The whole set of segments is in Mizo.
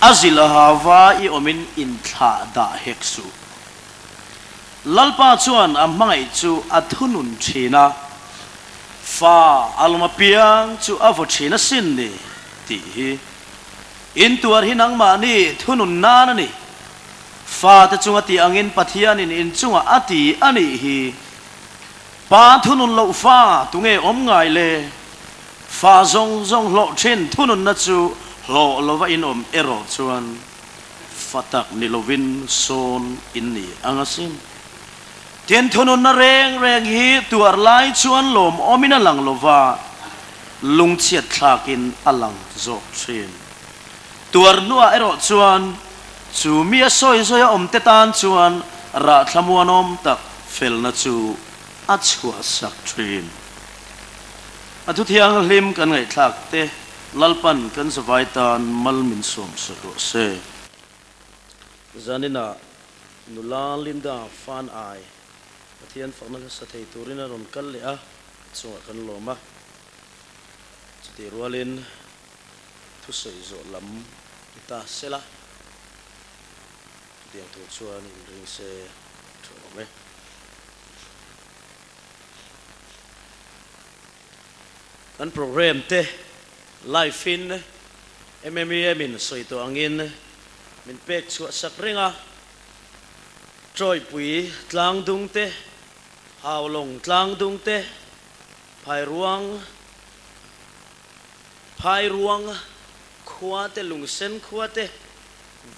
A zilhava i awmin inthlah dah hek suh. Lalpa chuan a hmangaih chu a thunun thin a, fa a lawm apiang chu a vaw thin asin ni tih hi. Intuar hi nangmahni thunun nan a ni. Fate chunga tih angin Pathianin inchungah a ti a nih hi. Pa thunun loh fa tunge awm ngai le? Fa zawng zawng hlawh thin thununna chu hlawh lova in awm erawh chuan fa tak ni lovin sawn in ni ang asin. Tin, thununna reng reng hi tuar lai chuan lawmawmin a lang lova, lungchhiat thlakin a lang zawk thin. Tuar hnuah erawh chuan chu mi a sawi zawi a awmte tan chuan rah thlamuanawm tak felna chu a chhuahsak thin. A thu thianghlim kan ngaihthlak te Lalpan kan zavai tan mal min sawm sak rawh se. Zaninah nula Linda Fan Ai Pathian fakna hla sa thei turin a rawn kal leh a, a chungah kan lawm a. Chutih rualin thusawi zawh lam ni ta sela, chutiang tur chuan inring se tha awm e. Kan program te live in MMEM in sawi tawh angin min pek chhuah sak reng a, Tawipui tlangdung te, Haulawng tlangdung te, Phairuang Phairuang khua te, Lungsen khua te,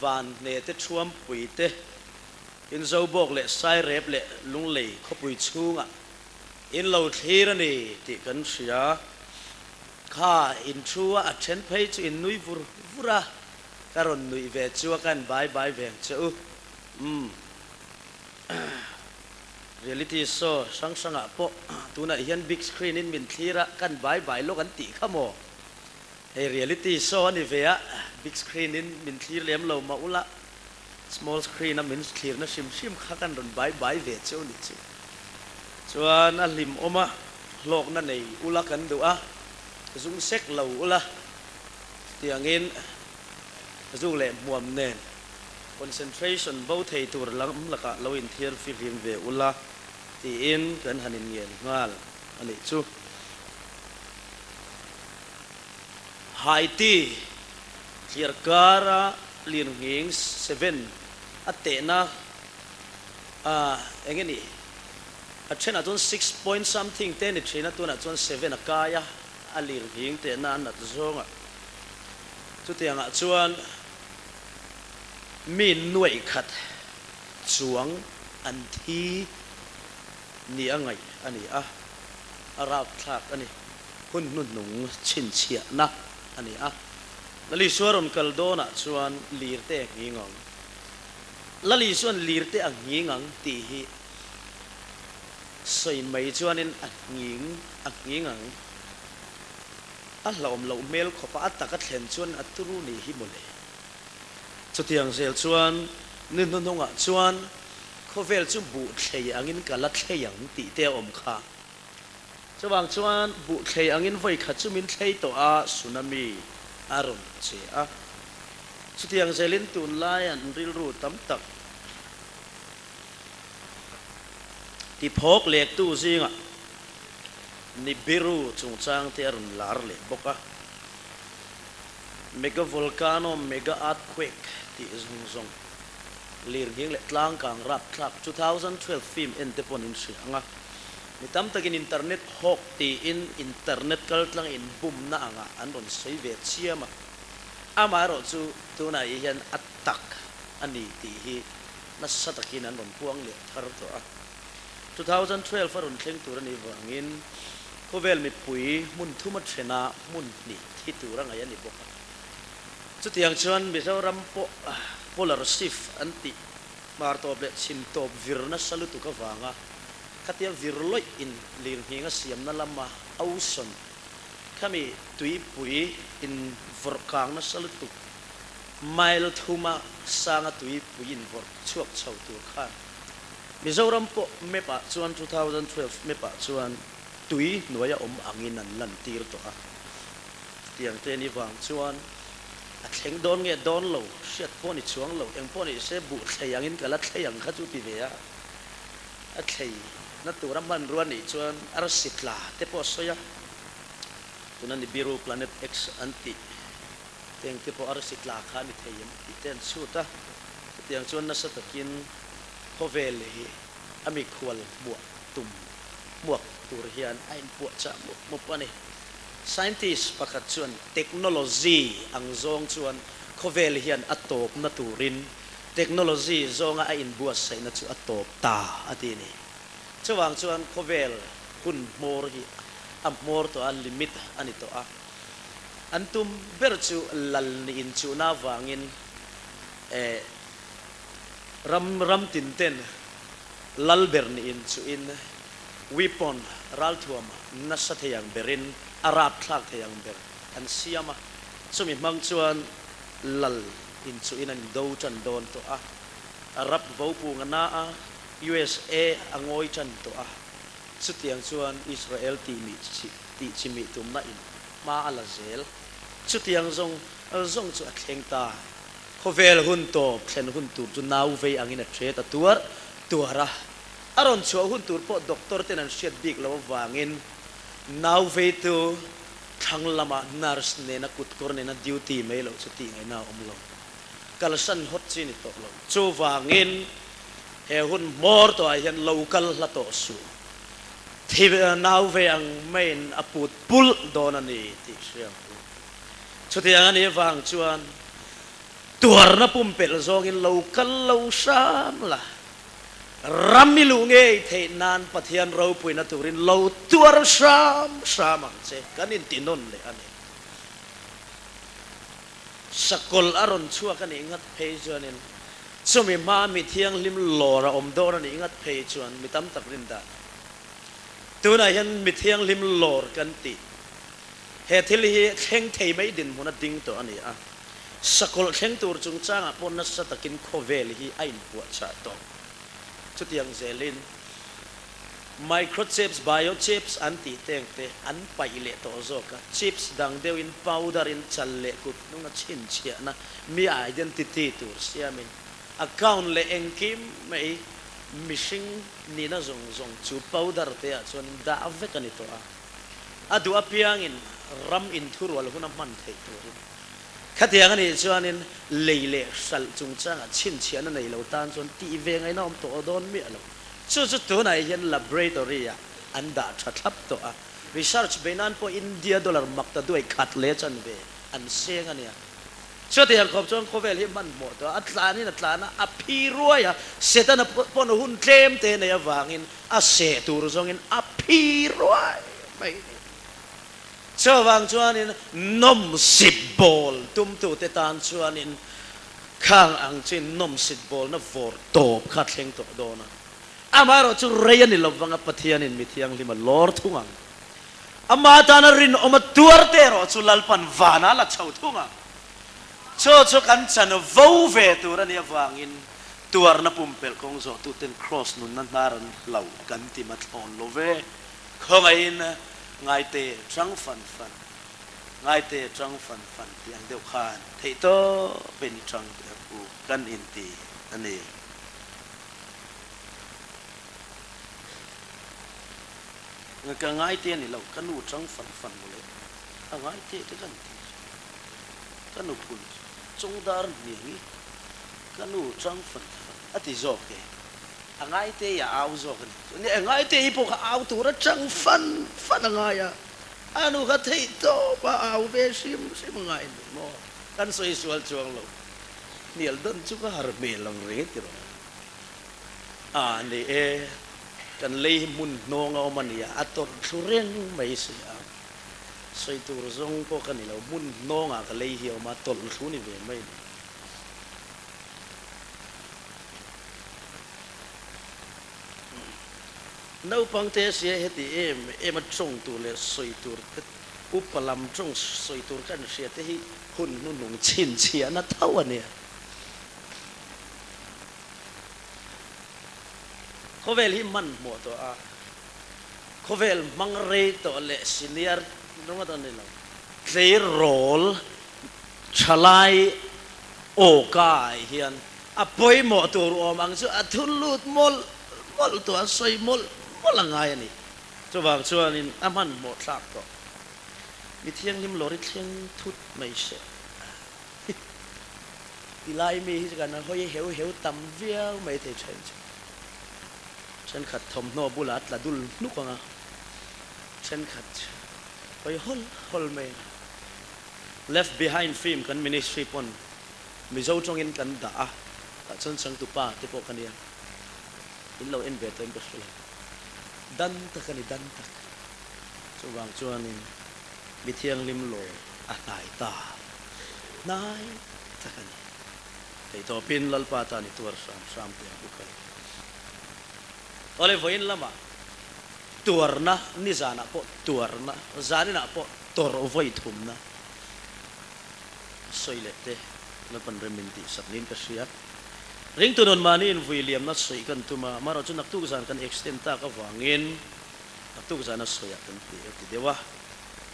Vanhne te, Thuampui te, Inzobawk leh Sairep leh Lunglei khawpui chhungah In lo thlir a ni tih kan hria. Kha in thu a a then phei chu in nui vur vur a, ka rawn nuih ve chu a kan bai bai veng che u. Umm. Reality show hrang hrangah pawh tunah hian big screen in min thlir a, kan bai bai lawk an tih kha maw? Hei reality show a ni ve a, big screen in min thlir lem lo mah ula, Small screen a min thlirna hrim hrim kha kan rawn bai bai ve cheu ni chu. Chuan a hlim awm a, hlawkna nei ula kan duh a, zung sek lo ula tiangin zuk leh hmuam nen concentration bo thei tur lam lakah lo inthiar fihlim ve ula tiin kan han inngen nghal a nih chu. Haiti thliarkara Lirnghing seven a tehna a eng nge ni? A thenah chuan six point something te ni thin a, tunah chuan seven a kai a, a lirnghing tehna a nat zawngah. Chutiangah chuan mi nuaih khat chuang an thi ni a ngaih a ni a, a rapthlak a ni. Hun hnuhnung chhinchhiahna a ni a. Lalisua rawn kal dawnah chuan lirte a nghing ang. Lalisuan lirte a nghing ang tih hi sawi mai chuanin a nghing a nghing ang. A hlauhawm loh hmel khawpa a taka thlen chuan a turu nih hi mawle. Chutiang zel chuan ni hnuhnungah chuan khawvel chu buh thlei angin ka la thlei ang tih te a awm kha. Chuvang chuan buh thlei angin vawi khat chu min thlei tawh a, tsunami a rawn che a. Chutiang zelin tunlai an rilru tam tak tiphawk lektu zingah Nibiru chungchang te a rawn lar leh bawk a. Mega volcano, mega earthquake tih zawng zawng lirnghing leh tlangkang rapthlak 2012 film en te pawn in hria ang a. Mi tam takin internet hawk tiin internet kaltlang inbumna angah an rawn sawi ve chiam a, amaherawh chu tunah hi hian a tak a ni tih hi nasa takin an rawn puang leh thar tawh a. 2012 a rawn thleng tur a nih vangin khawvel mipui hmun thum a thena hmun hnih thi tur a ngaih a ni bawk a. Chutiang chuan Mizoram pawh polar shift an tih hmar tawp leh chhim tawp vir nasa lutuk avanga Khatia vir lawih in lirnghing a siamna lama Ocean khami tuipui in vawrh kang nasa lutuk mile thuma sanga tuipui in vawrh chhuak chho tur khan Mizoram pawh map ah chuan 2012 map ah chuan tui hnuai a awm angin an lan tir tawh a. Tiang te ni vang chuan a thleng dawn nge dawn lo hriat pawh ni chuang lo, eng pawh ni se buh thlei angin ka la thlei ang kha chu ti ve a, a thlei na tura hmanrua nih chuan arsi tla te pawh a sawi a, tuna Nibiru Planet X an tih te eng te pawh arsi tla kha a ni thei em tih te an chhut a, chutiang chuan nasa takin khawvel hi a mikhual hmuah tum hmuak tur hian a inpuahchah mup mup a ni. Scientist pakhat chuan technology ang zawng chuan khawvel hian a tawpna turin technology zawnga a inbuatsaihna chu a tawp ta a ti a ni. Chuvang chuan khawvel hun hmawr hi a hmawr tawh a, limit a ni tawh a. An tum ber chu lal nih inchuhna avangin eh ram ram tin ten lal ber nih inchuhin weapon ralthuam nasa thei ang berin a rapthlak thei ang ber an siam a, chumi hmang chuan lal inchuhin an indo tan dawn tawh a, Arab vopung a na a, USA a ngawi tan tawh a, chutiang chuan Israel tihmih tihchimih tumna in hma a la zel, chutiang zawng zawng chu a thleng ta. Khawvel hun tawp thlen hun tur chu nau vei angin a ṭhet a tuar tuar a, a rawn chhuah hun tur pawh doctor ten an hriat bik loh avangin nau veitu thlang lama nurse nena kutkawr nena duty mai loh chu tih ngaihna a awm lo. Kalsan hawt chi ni tawh lo. Chuvangin he hun hmawr tawhah hian lo kal hla tawh suh. Thi nau vei ang maiin a put pulh dawn a ni tih hria ang u. Chutiang a nih avang chuan tuarna pumpelh zawngin lo kal lo hram la, ram i luh ngei theih nan Pathian ropuina turin lo tuar hram hram ang che, kan intihnawn leh a ni. Sakawlh a rawn chhuak a nih ngat phei chuanin chumi hmaa mi thianghlim lawr a awm dawn a nih ngat phei chuan mi tam tak rin dan. Tunah hian mi thianghlim lawr kan tih. He thil hi thleng thei mai dinhmun a ding tawh a ni a, sakawlh thleng tur chungchangah pawh nasa takin khawvel hi a inpuahchah tawh. Chutiang zelin microchips, biochips an tih teng te an paih leh tawh zawk a, chips dang deuhin powder in chal leh kut hnunga chhinchhiahna mi identity tur siamin account leh engkim mai mihring nihna zawng zawng chu powder te ah chuan dah vek a ni tawh a. A duh apiangin ram inthurual huna hman theih turin. Khatiang a nih chuanin lei leh hralh chungchangah chhinchhiahna nei lo tan chuan tih ve ngaihna awm tawh dawn miah lo. Chu chu tunah hian laboratory-ah an dah tha thlap tawh a, research bei nan pawh India dollar mak ta duai khat leh chanve an seng a nia. Chutiang khawp chuan khawvel hi hmanhmawh tawh a, a tlanin a tlan a, a phi ruai a, Setana pawn hun tlem te nei avangin a seh tur zawngin a phi ruai mai a ni. Chuvang chuanin nawmsip bawl tumtute tan chuanin khang ang chin nawmsip bawlna vawr tawp kha thleng tawh dawn a. Amaherawh chu rei a ni lovang a, Pathianin mi thianghlim a lawr thung ang. Ama tana rinawm a tuar te erawh chu Lalpan vana la chho thung ang. Chu chu kan chan vo ve tur a nih avangin tuarna pumpelh kawng zawhtuten Kraws nunna hnar an hlo kan ti mathlawn lo ve. Khawngaihin ngaite tang fan fan, ngaite tang fan fan tih ang deuh khan theihtawpin i tang teh ang u kan inti a ni. Ka ngai te a ni lo, ka nu tang fan fan mawle, a ngai te te kan ti chu, ka nu phun chung dar hniang i ka nu tang fan fan a ti zawk e, a ngai te i a au zawk a ni chu, nia ngai te i pawh kha au tur a tang fan fan a ngai a, a nu kha theih tawp a au ve hrim hrim a ngai a ni maw, kan sawi sual chuang lo, hnial dawn chu ka har hmel ang reng ti rawh. A ni e, kan lei hi hmun hnawng a awm a nia, a tawrh thlu reng mai si a. Sawi tur zawng pawh ka ni lo, hmun hnawngah ka lei hi a awm a, tawlh thlu ni ve mai ni. Naupang te sia heti em em a tawng tur leh sawi tur te, upa lam tawng sawi tur kan hria te hi hun hnuhnung chhinchhiahna tho a nia. Khawvel hi hmanhmawh tawh a, khawvel hmang rei tawh leh senior ringawt a ni lo. Tleirawl Thalai aw ka ah hian a pawimawh tur awm ang chu a thun lut mawlh mawlh tawh a sawi mawlh mawlh a ngai a ni. Chuvang chuanin a hmanhmawh thlak tawh. Mi thianghlim lawri thleng thut mai se. Ti lai mi hi chu kan hawi heu heu tam viau mai thei then chu. Thenkhat thawmhnaw bulah a tla dul hnuk ang a, thenkhat hawi hawl hawl mai ang a. Left Behind film kan ministry pawn Mizo tawngin kan dah a, tah chuan changtupa te pawh ka nia, in lo en ve tawhin ka hre lo. Dan tak a ni, dan tak. Chuvang chuanin mi thianghlim law a hnai ta, hnai tak a ni. Theihtawpin Lalpa tan i tuar hram hram teh ang u khai. Awle vawiin lamah tuarna, nizanah pawh tuarna, zaninah pawh tawrh vawi thumna sawi leh te Lalpan rem min tih sak niin ka hria. Ringtu nun mahni invui liamna sawi kan tum a, amaherawhchu naktuk zan kan extend tak avangin naktuk zana sawiah kan ti e ti deuh a.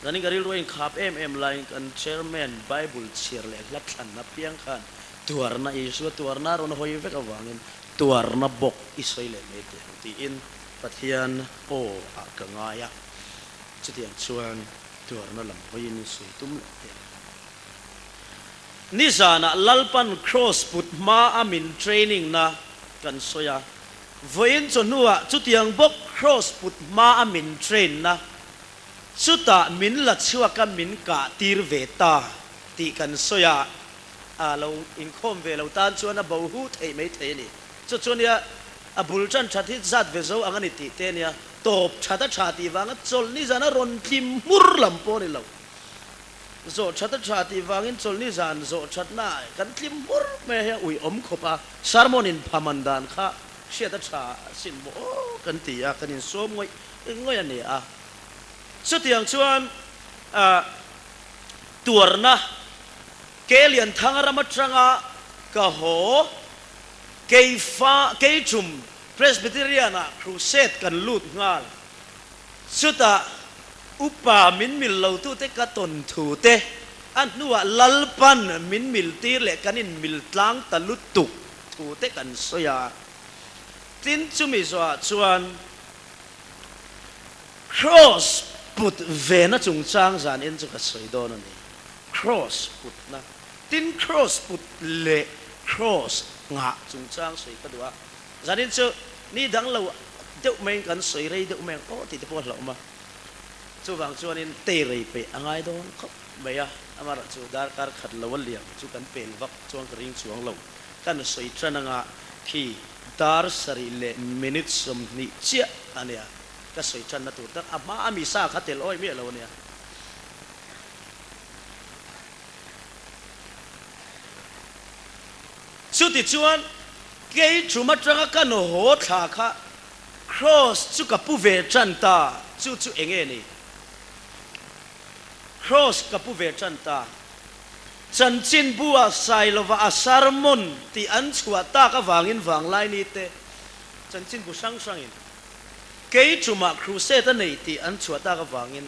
Zanin ka rilru a inkhap em em laiin kan Chairman Bible chhiar leh hla thlan apiang khan tuarna Isua tuarna a rawn hawi vek avangin tuarna bawk i sawi leh mai teh ang tiin Pathian aw ah ka ngai a. Chutiang chuan tuarna lam hawiin i sawi tum leh teh ang. Nizanah Lalpan Kraws put hma a min training na kan sawi a, vawiin chawhnuah chutiang bawk Kraws put hma a min train na chutah min la chhuak a min kah tir ve ta tih kan sawi a, a lo inkhawm ve lo tan chuan a bo hu theih mai thei a ni. Chu chu nia a bul tan that hi zat ve zo ang a ni tih te nia, tawp that a tha tih vanga chawlh nizan a rawn tlim hmur lam pawh a ni lo. Zawh that a tha tih vangin chawlhni zan zawh thatna kan tlim hmur mai a, hei a uiawm khawp a, sermon in phaman dan kha hriat a tha sin maw aw kan ti a, kan insawm ngawih ngawih a ni a. Chutiang chuan tuarna ke Lianthanga ram atanga ka haw keifa keichum Presbyterian ah crusade kan lut nghal. Chutah upa min mil lotute ka tawn thu te, a hnuah Lalpan min mil tir leh kan in mil tlang ta lutuk thu te kan sawi a. Tin, chumi zawhah chuan Kraws put vena chungchang zan en chu ka sawi dawn a ni. Kraws putna, tin kraws put leh kraws nghah chungchang sawi ka duh a. Zanin chu ni dang lo deuh maiin kan sawi rei deuh mai ang aw tih te pawh a hlauhawm a. Chuvang chuanin tei rei peih a ngai dawn khawp mai a, amaherawh chu darkar khat lo a liam chu kan pel vak chuan ka ring chuang lo. Kan sawi tan anga khi dar sarih leh minute 20 chiah a nia ka sawi tanna tur tak a hma a mi sa kha tel awi miah lo a nia. Chutichuan, kei tum atanga ka nahaw thla kha Kraws chu ka pu ve tan ta, chu chu eng nge ni? Kraws ka pu ve tan ta. Chanchinbu ah Sailova a sermon tih an chhuah tak avangin Vanglaini te chanchinbu hrang hrangin kei tumah crusade a nei tih an chhuah tak avangin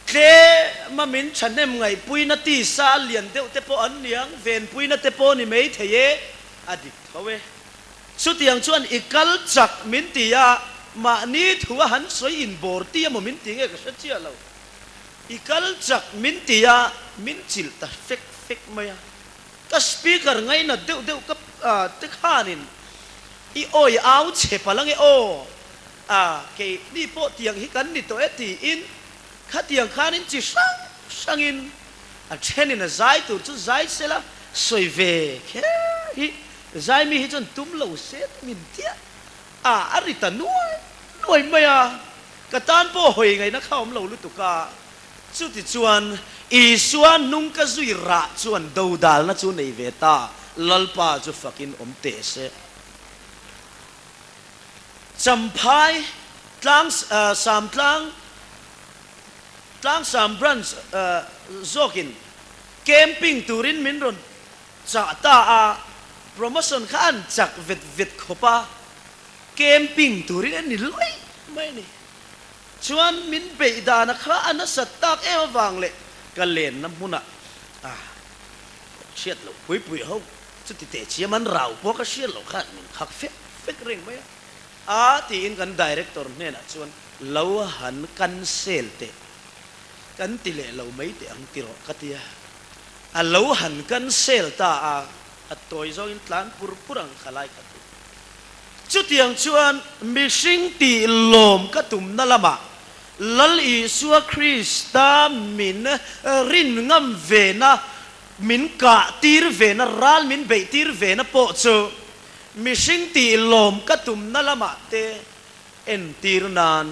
Tlema min thahnem ngaihpuina tisa lian deuh te pawh an niang, venpuina te pawh ni mai thei e, a dik tho e. Chutiang chuan i kal chak min ti a, mahni thu a han sawi inbawr ti emaw min ti nge ka hre chiah lo. I kal chak min ti a, min chilh ta fek fek mai a. Ka speaker ngainat deuh deuh ka te khanin i awi au chhe palh ange aw. A, keini pawh tiang hi kan ni tawh e tiin khatiang khanin chi hrang hrangin a thenin a zai tur chu zai sela sawi ve kher hi zai mi hi chuan tum lo se ti min tia a, a ri ta nuai nuai mai a, ka tan pawh hawi ngaihna kha awm lo lutuk a, chutichuan Isua hnung ka zui rah chuan dodalna chu nei ve ta, Lalpa chu fakin awm teh se. Champhai tlang Samtlang Tlangsam Branch zawkin camping turin min rawn chah ta a, promotion kha an chak vet vet khawp a, camping turin a ni luai mai a ni. Chuan min beih dana kha a nasat tak em avang leh ka lenna hmunah. Hriat loh pui pui ho chuti teh chiam an rau pawh ka hriat loh khan min khak fek fek reng mai a. A tiin kan director hnenah chuan lo han cancel teh kan ti leh lo mai teh ang ti rawh ka ti a. A lo han cancel ta a, a tawi zawngin tlan pur pur ang kha lai kha tu. Chutiang chuan mihring tih lawm ka tumna lamah Lal Isua Krista min rin ngam vena, min kah tir vena, ral min beih tir vena pawh chu mihring tih lawm ka tumna lamah te entir nan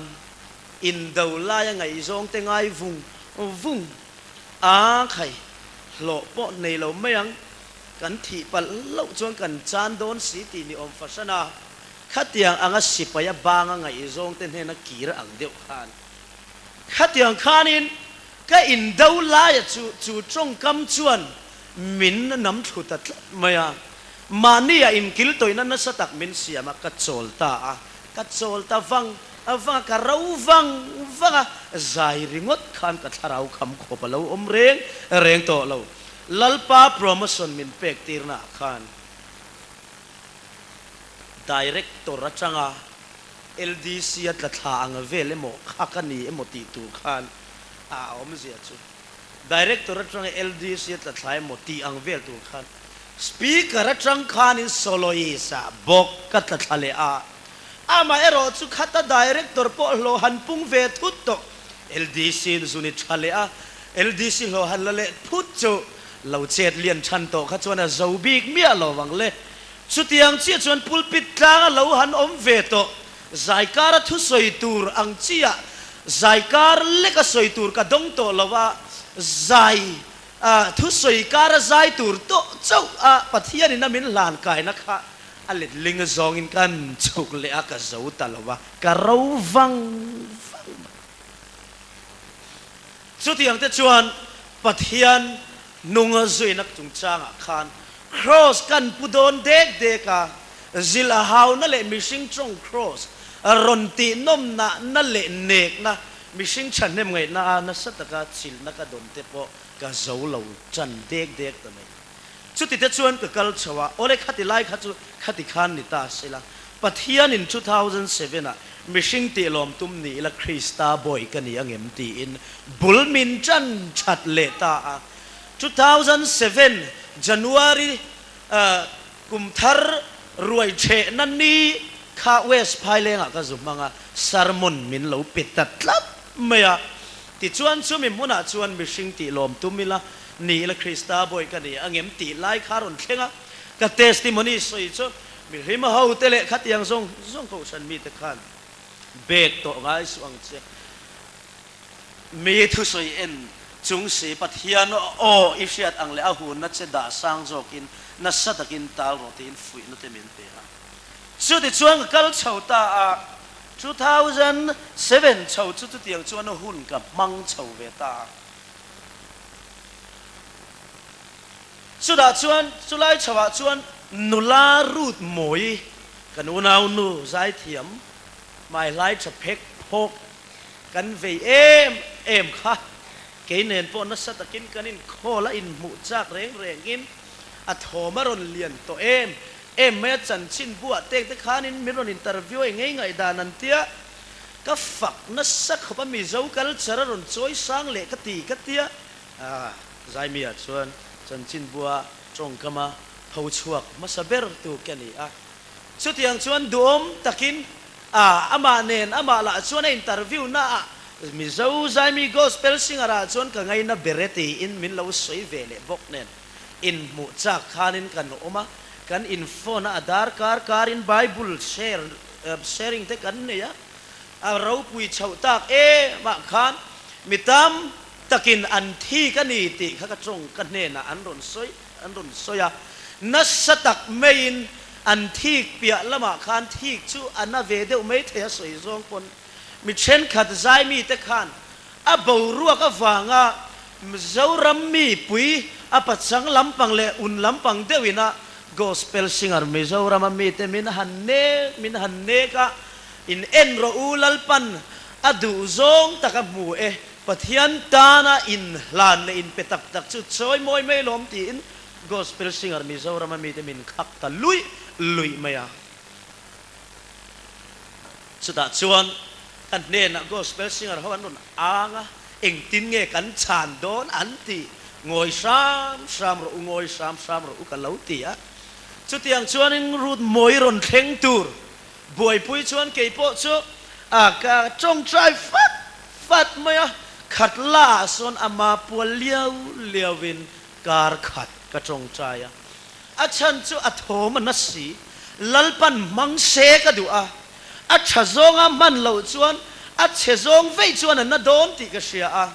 indo laia ngaihzawng te ngai vung vung a khai hlawh pawh nei lo mai ang. Kan thih palh loh chuan kan chan dawn si tih ni awm fahran a, khatiang anga sipaia banga ngaihzawng te hnena kir ang deuh khan. Khatiang khanin ka indo laia chu chu tawngkam chuan min nam thlu ta tlat mai a, mahnia inkil tawihna nasa tak min siam a, ka chawl ta a, ka chawl ta vang vang a, ka ro vang vang a, zai ringawt khan ka thlarau kham khawp a lo awm reng reng tawh lo. Lalpa promotion min pek tirna ah khan Director atanga LDC a tla thla ang vel emaw kha ka ni emaw tih tur khan a awmzia chu Director atanga LDC a tla thla emaw tih ang vel tur khan Speaker atang khanin soloist ah bawk ka tla thla leh a, amaherawh chu khata Director pawh hlawh han pung ve thut tawh LDC in zun i tha leh a, LDC hlawh han la leh phut chu lo chet lian than tawh kha chuan a zo bik miah lo vang le. Chutiang chiah chuan pulpit tlanga lo han awm ve tawh, zaikara thusawi tur ang chiah zaikar leka sawi tur ka dawng tawh lo a, zai thusawi kara zai tur tawh chauh a Pathianin a min hlan kaina kha a letling zawngin kan chhuk leh a, ka zo ta lo a, ka ro vang vang mai. Chutiang te chuan Pathian nunga zuinak chungchangah khan Kraws kan pu dawn dek dek a, zilh a hauna leh mihring tawng kraws rawn tih nawmna na leh nekna, mihring thahnem ngaihna a nasa taka chilhna ka dawn te pawh ka zo lo tan dek dek ta mai. Chuti te chuan ka kal chho a, awle khati lai kha chu khati khan ni ta sela, Pathianin 2007 ah mihring tih lawm tum ni ila Krista bawi ka ni angem tiin bul min tan that leh ta a. 2007 January kum thar ruai thehna ni kha West Phailengah ka zu hmang a, sermon min lo pe ta tlat mai a. Tichuan chumi hmunah chuan mihring tih lawm tum ila ni ila Krista bawi ka ni angem tih lai kha a rawn thleng a, ka testimony sawi chu mihlim ho te leh khatiang zawng zawng kohhran mite khan bek tawh ngai suh ang che. Mi thusawi en chung si Pathian aw i hriat ang leh a hunna che dah sang zawkin nasa takin tal rawh tiin fuihna te min pe a. Chutichuan ka kal chho ta a. 2007 chho chu chutiang chuan hun ka hmang chho ve ta a. Chutah chuan chulai chhoah chuan nula Ruth Mawi kan unau nu zaithiam hmaihlai tha phek phawk kan vei em em kha kei nen pawh nasa takin kan inkhawl a inhmuh chak reng rengin a thawm a rawn lian tawh em em mai a chanchin buah tek te khanin min rawn interview a engei ngaihdan an tia ka fak nasa khawp a Mizo culture a rawn chawi sang leh ka ti ka tia a Zaimia chuan chanchin bua tawngkama tho chhuak hmasa ber tu ka ni a chutiang chuan duhawm takin a amah nen amah lah chuan a interview na ah Mizo Zaimi gospel singer ah chuan ka ngaina ber e tiin min lo sawi ve leh bawk nen. Inhmuh chak khanin kan awm a, kan in phone a, a dar kar karin Bible share sharing te kan nei a, a ropui chhoh tak em ah khan mi tam takin an thik a ni tih kha ka tawng ka hnenah an rawn sawi an rawn sawi a, nasa tak maiin an thik piah lamah khan thik chu a na ve deuh mai thei a sawi zawng pawn mi thenkhat zai mite khan A boruak avanga Mizoram mipui a pachang lampang leh un lampang deuhin a Gospel singer Mizorama mite min han nek min han nek a, in en rawh u Lalpan a duh zawng tak a hmu e, Pathian tana in hlan leh in pe tak tak chu chawi mawi mai lawm tiin. Gospel singer Mizoram a mite min khak ta luih luih mai a. Chutah chuan ka hnenah Gospel singer ho an rawn ang a, engtin nge kan chhan dawn an ti, ngawi hram hram rawh u, ngawi hram hram rawh u ka lo ti a. Chutiang chuanin Ruth Mawi rawn thleng tur buaipui chuan kei pawh chu a ka tawngtai fat fat mai a, khat la ah sawn ama pual liau liauin kar khat ka tawngtai a. A chhan chu a thawm a na si, Lalpan hmang se ka duh a, a tha zawnga hman loh chuan a chhe zawng veih chuan a na dawn tih ka hria a.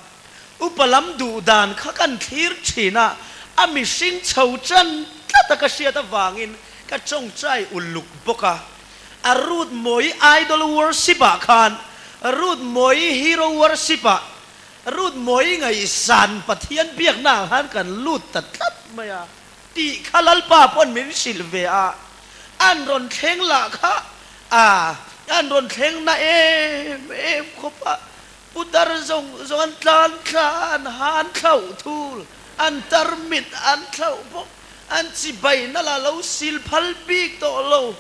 Upa lam duh dan kha kan thlir thin a, a mihring chho tan tlat a ka hriat avangin ka tawngtai uluk bawk a. A Ruth Mawi idol worship ah khan Ruth Mawi hero worship ah Ruth Mawi ngaihsan Pathian biakna ah khan kan lut ta tlat mai a. Tih kha Lalpa pawn min hrilh ve a, an rawn thleng lah kha a, an rawn thleng na em em khawp a, putar zawng zawng an tlan thla, an han thlauh thul, an tarmit an thlauh bawk, an chibai na lah lo sil phal bik tawh lo,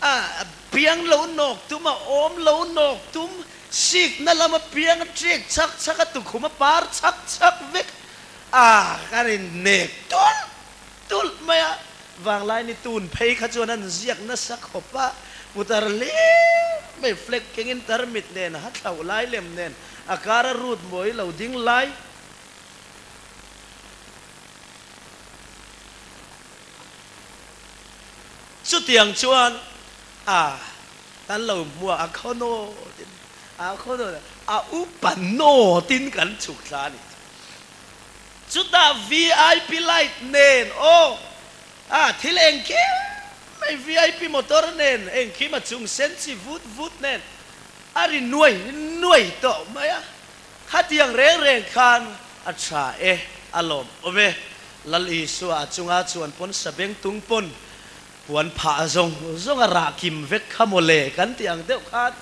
a piang lo nawk tum, a awm lo nawk tum, sik na lam a piang a ṭek chak chak a, tukhum a par chak chak vek. A kan in nek tulh tulh mai a, vanglai ni tun phei kha chuan an ziak nasa khawp a, putar hlim mai flag kengin tarmit nen ha thlauh lai lem nen a kar a rut mawi lo ding lai. Chutiang chuan a kan lo hmu a, a khaw nawtin a khaw nawtin a upa nawtin kan chhuk thla a ni. Chutah vip light nen aw a thil engkim mai vip motor nen engkim a chung sen chi vut vut nen a ri nuai nuai tawh mai a, khatiang reng reng khan a tha e a lawm awm e. Lal Isua a chunga chuan pawn sabeng tung pawn puan phah zawng zawng a rah kim vek kha mawle kan tih ang deuh khan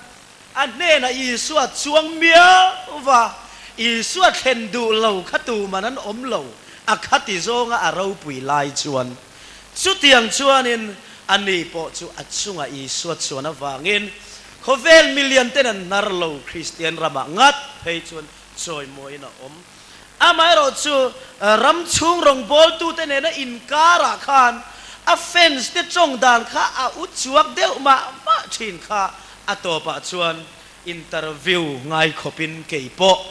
A hnenah Isua chuang miau va, Isua thlen duh lo kha tuman an awm lo, a khati zawnga a ropui lai chuan. Chutiang chuanin ani pawh chu a chungah Isua chuan avangin khawvel milian ten an hnar lo, Kristian ramah ngat phei chuan chawimawiin a awm. Amaherawhchu ram chhung rawngbawltute nena inkarah khan a fans te tawng dan kha a u chuak deuh mah mah thin kha a tawpah chuan interview ngai khawpin kei pawh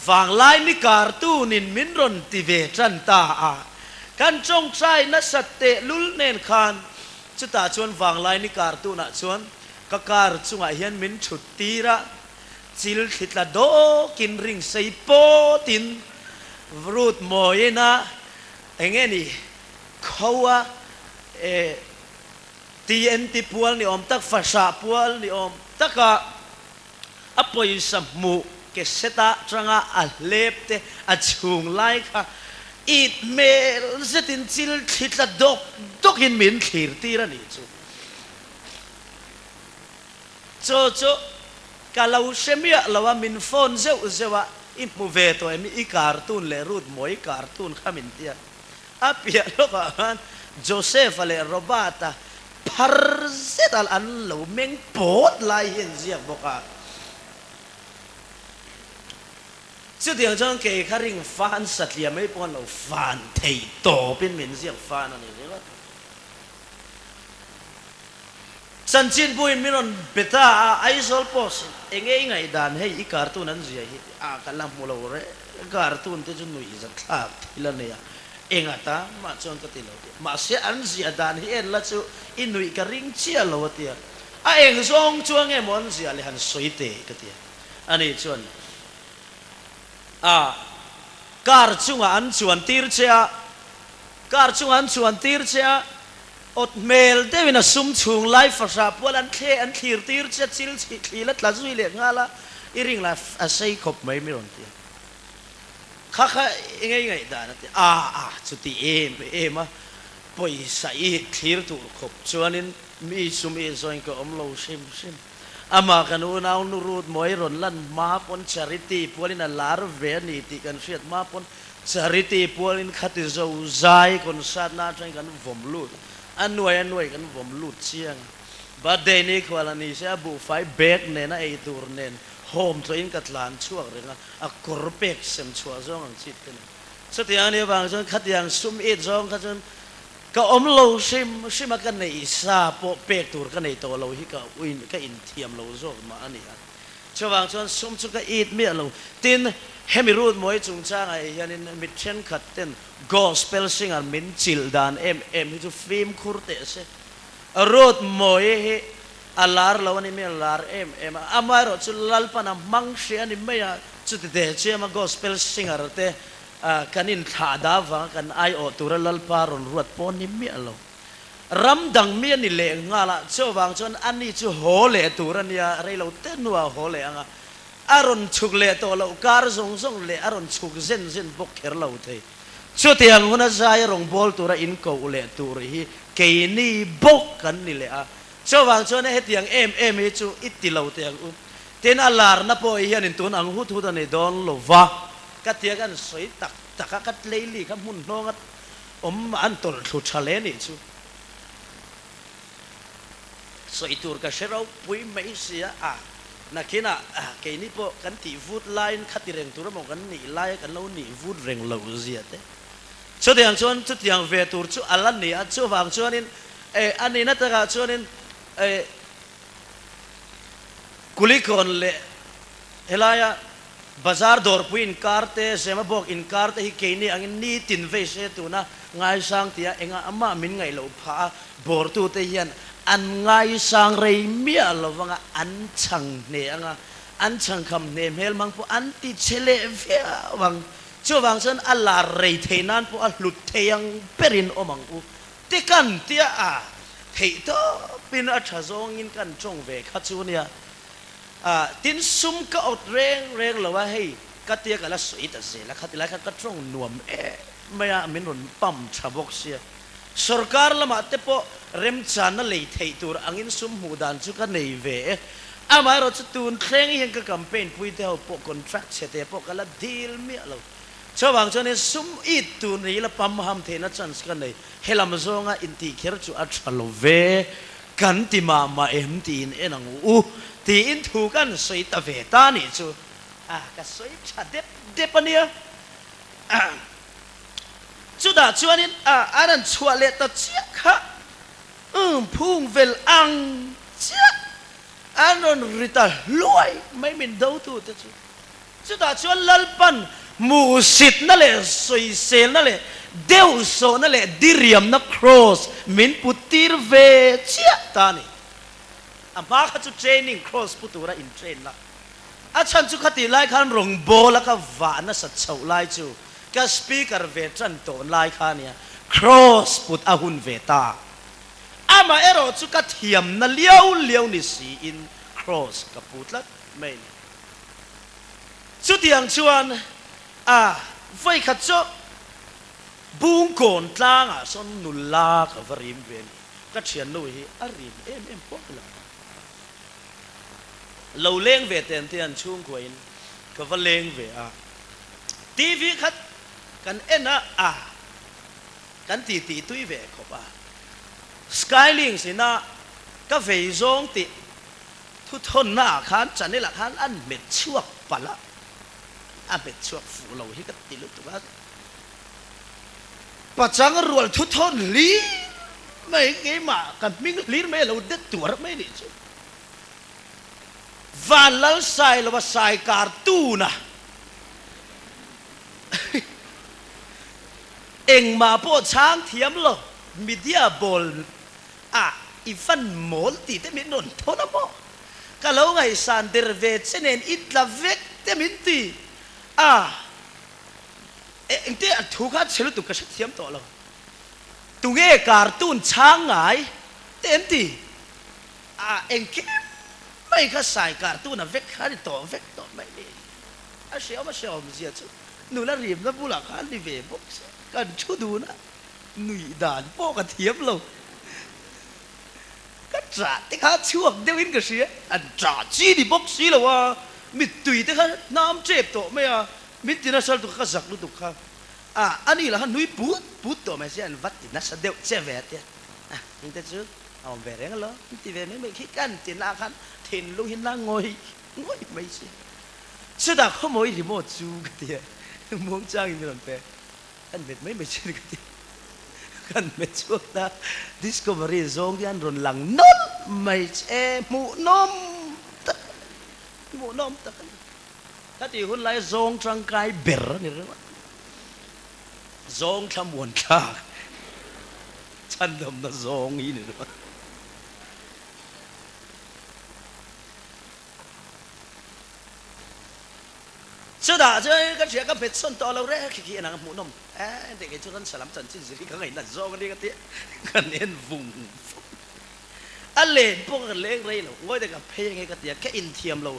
vanglai ni cartoon-in min rawn ti ve tan ta a. Kan tawngtai nasat tehlul nen khan chutah chuan vanglai ni cartoon-ah chuan ka car chungah hian min thut tir a. Chil thli tla dawkin ring sei pawtin rut mawiin a eng nge ni kho a e TNT pual ni awm tak fahrah pual ni awm taka a pawisa hmuh ke seta tanga a hlep te a chhung lai kha it hmel zetin chil thli tla dawk dawkin min thlir tir a nih chu. Chu chu ka lo hre miah lo a, min phone zeuh zeuh a, i hmu ve tawh em, i cartoon leh Ruth Mawi cartoon kha min ti a. A piah lawkah khan Joseph-a leh Robert-a phar zet a an lo meng pawt lai hi an ziak bawk a. Chutiang chuan kei kha ring fan satliah mai pawh an lo fan thei tawpin min ziak fan a ni ringawt. Chanchinbuin min rawn be ta a, Aizawl Post in enge i ngaihdan hei i cartoon an zia hi a ka la hmu lo reng, cartoon te chu nuih za thlak thil a nei a, enga ta mah chuan ka ti lo tih, mahse an zia dan hi en la chu i nuih ka ring chiah lo a tia, a eng zawng chuang nge maw an zia le han sawi teh ka tia, ani chuan a car chungah an chuan tir che a, car chungah an chuan tir che a. Awt hmel deuhin a sum chhung lai fahrah pual an thle an thlir tir che chil chhih thli la tla zui leh nghal a, i ring la a sei khawp mai mi rawn ti a. Kha kha i ngei ngaihdan a ti a, a chuti em em a, pawisa i thlir tur khawp chuanin mi sum i zawin ka awm lo hrim hrim. Amah kan unau nu Ruth Mawi rawn lan hma pawn charity pualin a lar ve a ni tih kan hriat hma pawn. Charity pualin khati zo zai concert na atangin kan vawm lut a, a nuai a nuai kan vawm lut chiang a. Birthday ni khual a ni se a buhfai bag nen a ei tur nen home tlawhin ka tlan chhuak reng a, a kawr pek sem chhuah zawng ang chit te nen. Chutiang a nih avang chuan khatiang sum it zawng kha chuan ka awm lo hrim hrim a, ka neih sa pawh pek tur ka nei tawh lo hi ka uin ka inthiam lo zawk mah a ni a. Chuvang chuan sum chu ka it miah lo. Tin, hemi root mawi chungchangah hianin mi thenkhat ten gospel singer min chilh dan em em hi chu fimkhur teh se. Root mawi hi a lar lo a ni mai, a lar em em a. Amaherawh chu Lalpan a hmang hrih a ni mai a, chuti teh chiama gospel singer te kan inthlah dah avanga kan aiawh tura Lalpa rawn ruat pawh ni miah lo. Ram dang mi a ni leh nghal a, chuvang chuan a ni chu haw leh tur a nia, rei lo te hnuah haw leh ang a, a rawn chhuk leh tawh loh kar zawng zawng leh a rawn chhuk zen zen bawk kher lo thei. Chutiang huna zai rawn bawl tura in koh leh tur hi keini bawk kan ni leh a, chuvang chuan hetiang em em hi chu i ti lo teh ang u. Tin, a larna pawh hianin tun ang hut hut a ni dawn lo va, ka tia kan sawi tak tak a, ka tleili kha hmun hnawnga Awm an tawlh thlu tha hle nih chu. Sawi tur ka hre ropui mai sia a, nakinah keini pawh kan tih vut laiin khati reng tur emaw kan nih laia kan lo nih vut reng loh zia te. Chutiang chuan chutiang ve tur chu a la ni a, chuvang chuanin eh a nihna takah chuanin eh Kulikawn leh helaia Bazar dawrpui inkar te, Zemabawk inkar te hi keini angin nitin vei se tuna ngaisang tia engah amah min ngaih loh phah a, bawrtute hian an ngaisang rei miah lo vanga an chhang hne anga an chhangkham hne hmel hmang pawh an ti che leh viau ang. Chuvang chuan a lar rei thei nan pawh a hlut thei ang berin awm ang u. Ti kan tia a theih tawpin a tha zawngin kan tawng ve kha chu nia. A, tin sum ka awt reng reng lo a, hei ka tia ka la sawi ta zel a, khati lai khan ka tawng nuam em mai a, min rawn pump tha bawk sia. Sorkar lamah te pawh remchanna lei theih tur angin sum hmuh dan chu ka nei ve e. Amaherawh chu tun thleng hian ka campaign pui te ho pawh contract chhe te pawh ka la deal miah lo. Chuvang chuan in sum it tur ni ila pam ham theihna chance ka nei. Helam zawnga intih kher chu a tha lo ve. Kan ti mah mah em tiin en ang u tiin thu kan sawi ta ve ta nih chu a ka sawi tha dep dep a nia. Chutah chuanin a an an chhuah leh ta chiah kha umm phung vel ang chiah an rawn ri ta hluai mai min do tu te chu. Chutah chuan Lalpan hmuhsitna leh sawiselna leh deuhsawhna leh diriamna kraws min put tir ve chiah ta a ni. A hma kha chu training kraws pu tura in train la. A chhan chu khatih lai khan rawngbawla ka vah nasa chhoh lai chu ka speaker ve tan tawh lai kha a nia, kraws put a hun ve ta. Amah erawh chu ka thiamna liau liau ni siin kraws ka pu tlat mai a ni. Chutiang chuan a vawikhat chu Bungkawn tlangah sawn nula ka va rim ve a ni. Ka thiannu hi a rim em em pawh lo. Lo leng ve ten te an chhungkuain ka va leng ve a. TV khat kan en a, a kan titi tui ve khawp a. Skylinks ina ka vei zawng tih Thuthawnna ah khan channel ah khan an hmet chhuak palh a, a hmet chhuak fuh lo hi ka ti lutuk a. Pachang rual thuthawn hlir mai keimah ka hming hlir mai a lo det tuar mai nih chu. Van lal sai lova sai kar tuna engmah pawh chhang thiam lo media bawl A, i van mawl tih te min rawn thawn a maw? Ka lo ngaihsan der ve che nen i tla vek te min ti. A, e, engte a thu kha chhe lutuk ka hrethiam tawh lo. Tunge cartoon chhang ngai te an ti? A, engkim mai kha sai cartoon a vek kha a ni tawh vek tawh mai ni. A hreawm a hreawm zia chu nula rimna bulah khan ni ve bawk se kan thu dun a. Nuih dan pawh ka thiam lo. Ka ṭah te kha chhuak deuhin ka hria. An ṭah chi ni bawk si lo a, mittui te kha hnam ṭep tawh mai a, min ti nasa lutuk kha ka zak lutuk kha. A, ani lah kha nui put put tawh mai sia, an va ti nasa deuh che ve a tia. A, engte chu a awm ve reng alawm, an ti ve mai mai khi kan ti na khan thinlung hi na ngawih ngawih mai sia. Chutah khawmawi remote chu ka ti a, muangchangin min rawn pe. Kan met mai mai chin ka ti. Kan met chhuak ta Discovery zawng hian rawn lang nawlh mai che hmuhnawm tak a ni. Hmuhnawm tak a ni. Ka tih hun lai zawng tangkai ber a ni ringawt. Zawng thlamuan thlak chhandamna zawng hi ni ringawt. Chutah chuan ka hria ka hmet sawn tawh lo reng khi khi enang hmuhnawm e tih kei chu ran salam chanchin zir hi ka ngaihna zawk a ni ka ti kan en vung vung a len pawh ka leng rei lo ngawi te ka phei ange ka ti a ka inthiam lo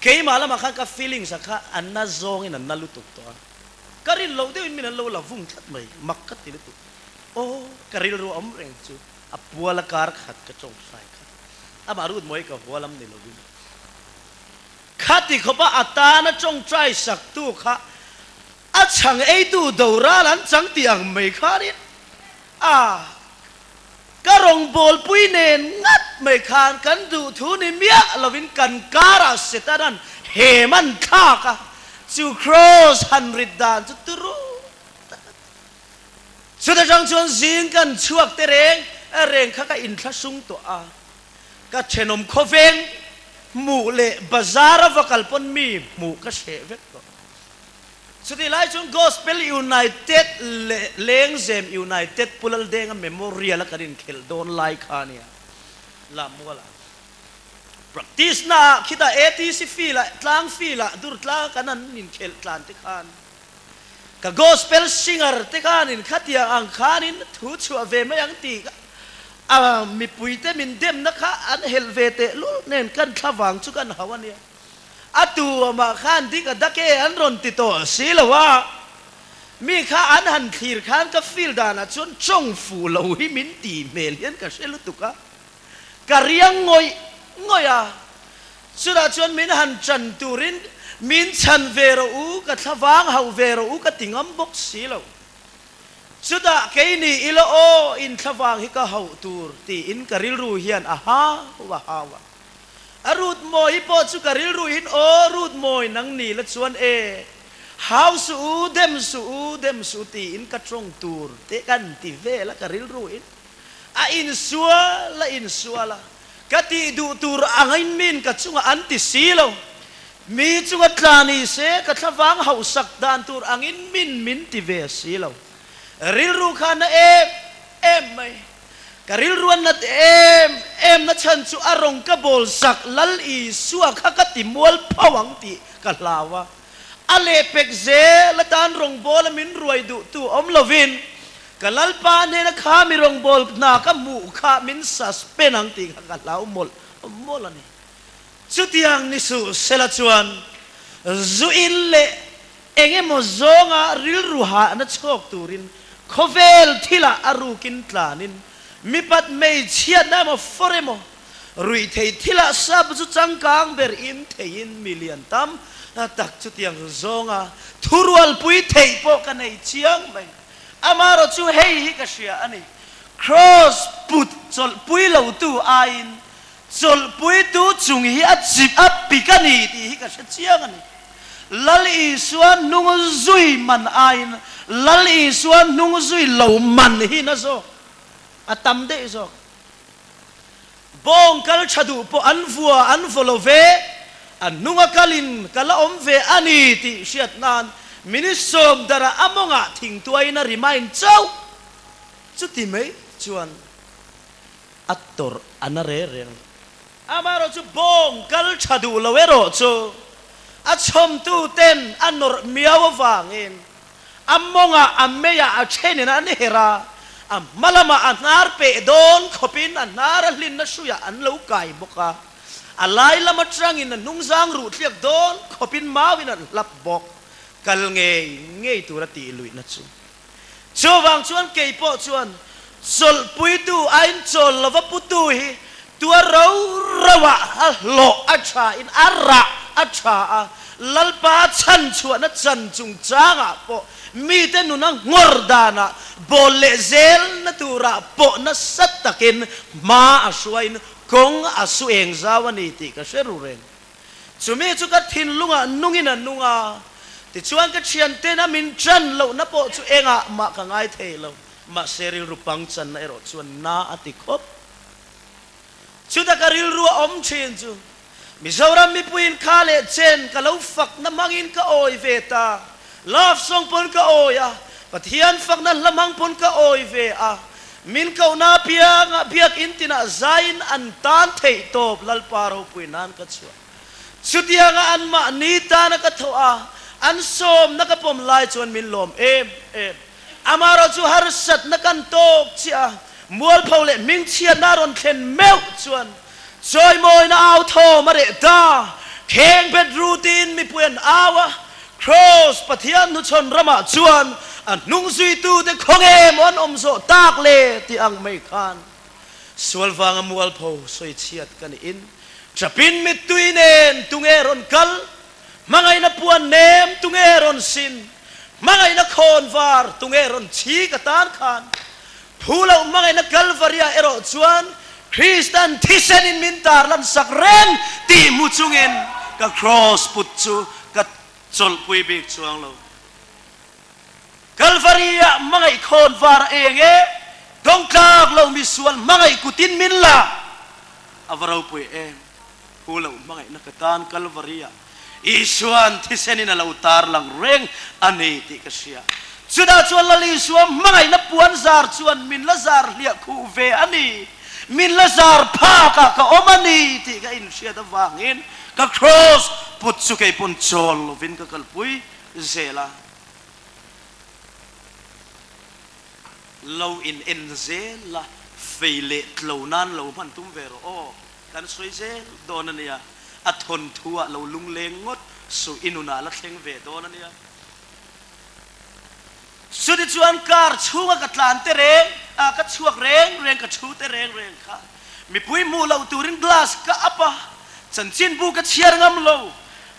keimah lamah khan ka feelings ah kha a na zawngin a na lutuk tawh a ka rin loh deuhin min an lo la vung tlat mai mak ka ti lutuk aw ka rilru a awm reng chu a puala kar khat ka tawngtai kha amah rut mawi ka hualam ni lovin. Khati khawpa a tana tawngtai saktu kha a chhang eitu doral an chang tih ang mai khanin a ka rawngbawlpui nen ngat mai khan kan duhthu ni miah lovin kan karah Setanan hem an thlak a, chu kraws han rit dan chu turu tak a ni. Chuta tang chuan zing kan chhuak te reng reng kha ka inthlahrung tawh a. Ka thenawm khawveng hmuh leh bazar a va kal pawn mi hmuh ka hreh vek tawh. Chutih lai chuan Gospel United leh Lengzem United Pu Laldenga Memorial a kan inkhelh dawn lai kha a nia. Lammual ah practice na ah khitah ATC field ah tlang field ah dur tlang a kan an inkhelh tlan te khan Ka gospel singer te khanin khatiang ang khanin thu chhuah ve mai ang tih a mipuite min demna kha an helh ve teh lul nen kan thla vang chu kan hau a nia. A tu awmah khan dik a dak e an rawn ti tawh si lo a, mi kha an han thlir khan ka feel danah chuan tawng fuh lo hi min tih hmel hian ka hre lutuk a, ka riang ngawih ngawih a. Chutah chuan min han chan turin min chhan ve rawh u, ka thlavang hauh ve rawh u ka ti ngam bawk si lo. Chutah kei ni ila aw, in thlavang hi ka hauh tur tiin ka rilru hian a hau a hau a. A rut mawi hi pawh chu ka rilru in aw rut mawi nang ni la chuan e, hau suh u, dem suh u, dem suh u tiin ka tawng tur te kan ti vel a ka rilru in a insual a insual a. Ka tih duh tur angin min ka chungah an ti si lo. Mi chunga tla ni se ka thlavang hauhsak dan tur angin min min ti ve si lo. Rilru kha na em em mai. Ka rilru a nat em em na chhan chu a rawng ka bawl sak Lal Isua kha ka ti mual pho ang tih ka hlau a. A lehpek zel atan rawngbawla min ruai duhtu awm lovin Ka Lalpa hnena kha mi rawngbâwl hna ka hmuh kha min suspend ang tih kha ka hlau mawlh mawlh a ni. Chutiang ni suh sela chuan zu in leh eng emaw zawnga rilru hahna chhawk turin khawvel thilah a rukin tlanin mipat hmeichhiatna emaw fawr emaw ruih thei thilah sap chu changkang ber in theiin mi lian tam tak chutiang zawnga thurualpui theih pawh ka nei chiang mai. Amaherawh chu hei hi ka hria a ni, Kraws put chawlhpui lotu aiin chawlhpuitu chung hi a chip a pik a ni tih hi ka hre chiang a ni. Lal Isua hnung zui man aiin Lal Isua hnung zui lo man hi na zawk a tam daih zawk. Bawng kal tha duh pawh an vua an vaw lo ve, a hnunga kalin ka la awm ve a ni tih hriat nan Minister dara a mawngah thingtuaiin a remind chauh. Chuti mai chuan a tawrh a na re reng lo. Amaherawh chu bawng kal tha duh lo erawh chu a chhawmtu ten a nawrh miau avangin A mawngah a meiah a thenin an herh a, a hma lamah a hnar peh dawn khawpin a hnar a hlinna hruiah an lo kai bawk a, a lai lam atangin a hnungzang ruh tliak dawn khawpin mauin an hlap bawk. Kal ngei ngei tura tih luihna chu. Chuvang chuan kei pawh chuan chawlhpuitu aiin chawl lova putu hi tua ro roah a hlawh a thain a rah a tha a, Lalpa chhanchhuahna chan chungchangah pawh mite nuna nghawr danah bawl leh zelna turah pawh nasa takin hma a hruaiin kawng a su eng zau a ni tih ka hre ru reng. Chumi chu ka thinlungah nungin a nung a, tichuan ka thiantena min ṭan lohna pawh chu engah mah ka ngai thei lo, mahse rilru pangchanna erawh chuan na a ti khawp. Chuta ka rilru a awm ṭhin chu Mizoram mipuiin kha leh chen ka lo fakna hmangin ka awi ve ta, love song pawn ka awi a, Pathian fakna hla hmang pawn ka awi ve a, min kohna apiangah biakinn tinah zaiin an tan theih tawp Lalpa ropui nan ka chhuah. Chutianga anmahni tana ka thawh a, an sawmna ka pawm lai chuan min lawm em em. Amaherawh chu harsatna kan tawk chiah a, mualpho leh hmingchhiatna a rawn thlen meuh chuan chawimawina au thawm a reh ta. Kheng bet rutin mipui an au a, Kraws Pathian hnuchhawn ramah chuan a hnung zuitute khawnge maw an awm zawh tak le tih ang mai khan sual vanga mualpho sawichhiat ka niin chapin mittui nen tunge rawn kal Hmangaihna puan nem tunge rawn sin? Hmangaihna khawn var tunge rawn chhi ka tan khan? Phu loh hmangaihna Kalvaria erawh chuan Kristan thisenin min tarlan sak reng tih hmu chungin ka kraws put chu ka chawlhpui bik chuang lo. Kalvaria hmangaih khawn var a eng e, dawngtlak lo misual hmangaih kutin min la a va ropui em. Pu loh hmangaihna ka tan Kalvari-ah Isua'n thisenin a lo tarlang reng a ni tih ka hria. Chutah chuan Lal Isua hmangaihna puan zar chuan min la zar hliah khuh ve a ni, min la zar phakah ka awm a ni tih ka inhriat avangin ka kraws put chu kei pawn chawl lovin ka kalpui zel a. Lo in en zel la, fei leh tlo nan lo hman tum ve rawh aw. Kan sawi zel dawn a nia, a thawnthu ah lo lungleng ngawt suh i nunah la thleng ve dawn a nia. Chuti chuan car chhunga ka tlan te reng a, ka chhuak reng reng, ka thu te reng reng kha mipui hmuh loh turin glass ka up a, chanchinbu ka chhiar ngam lo,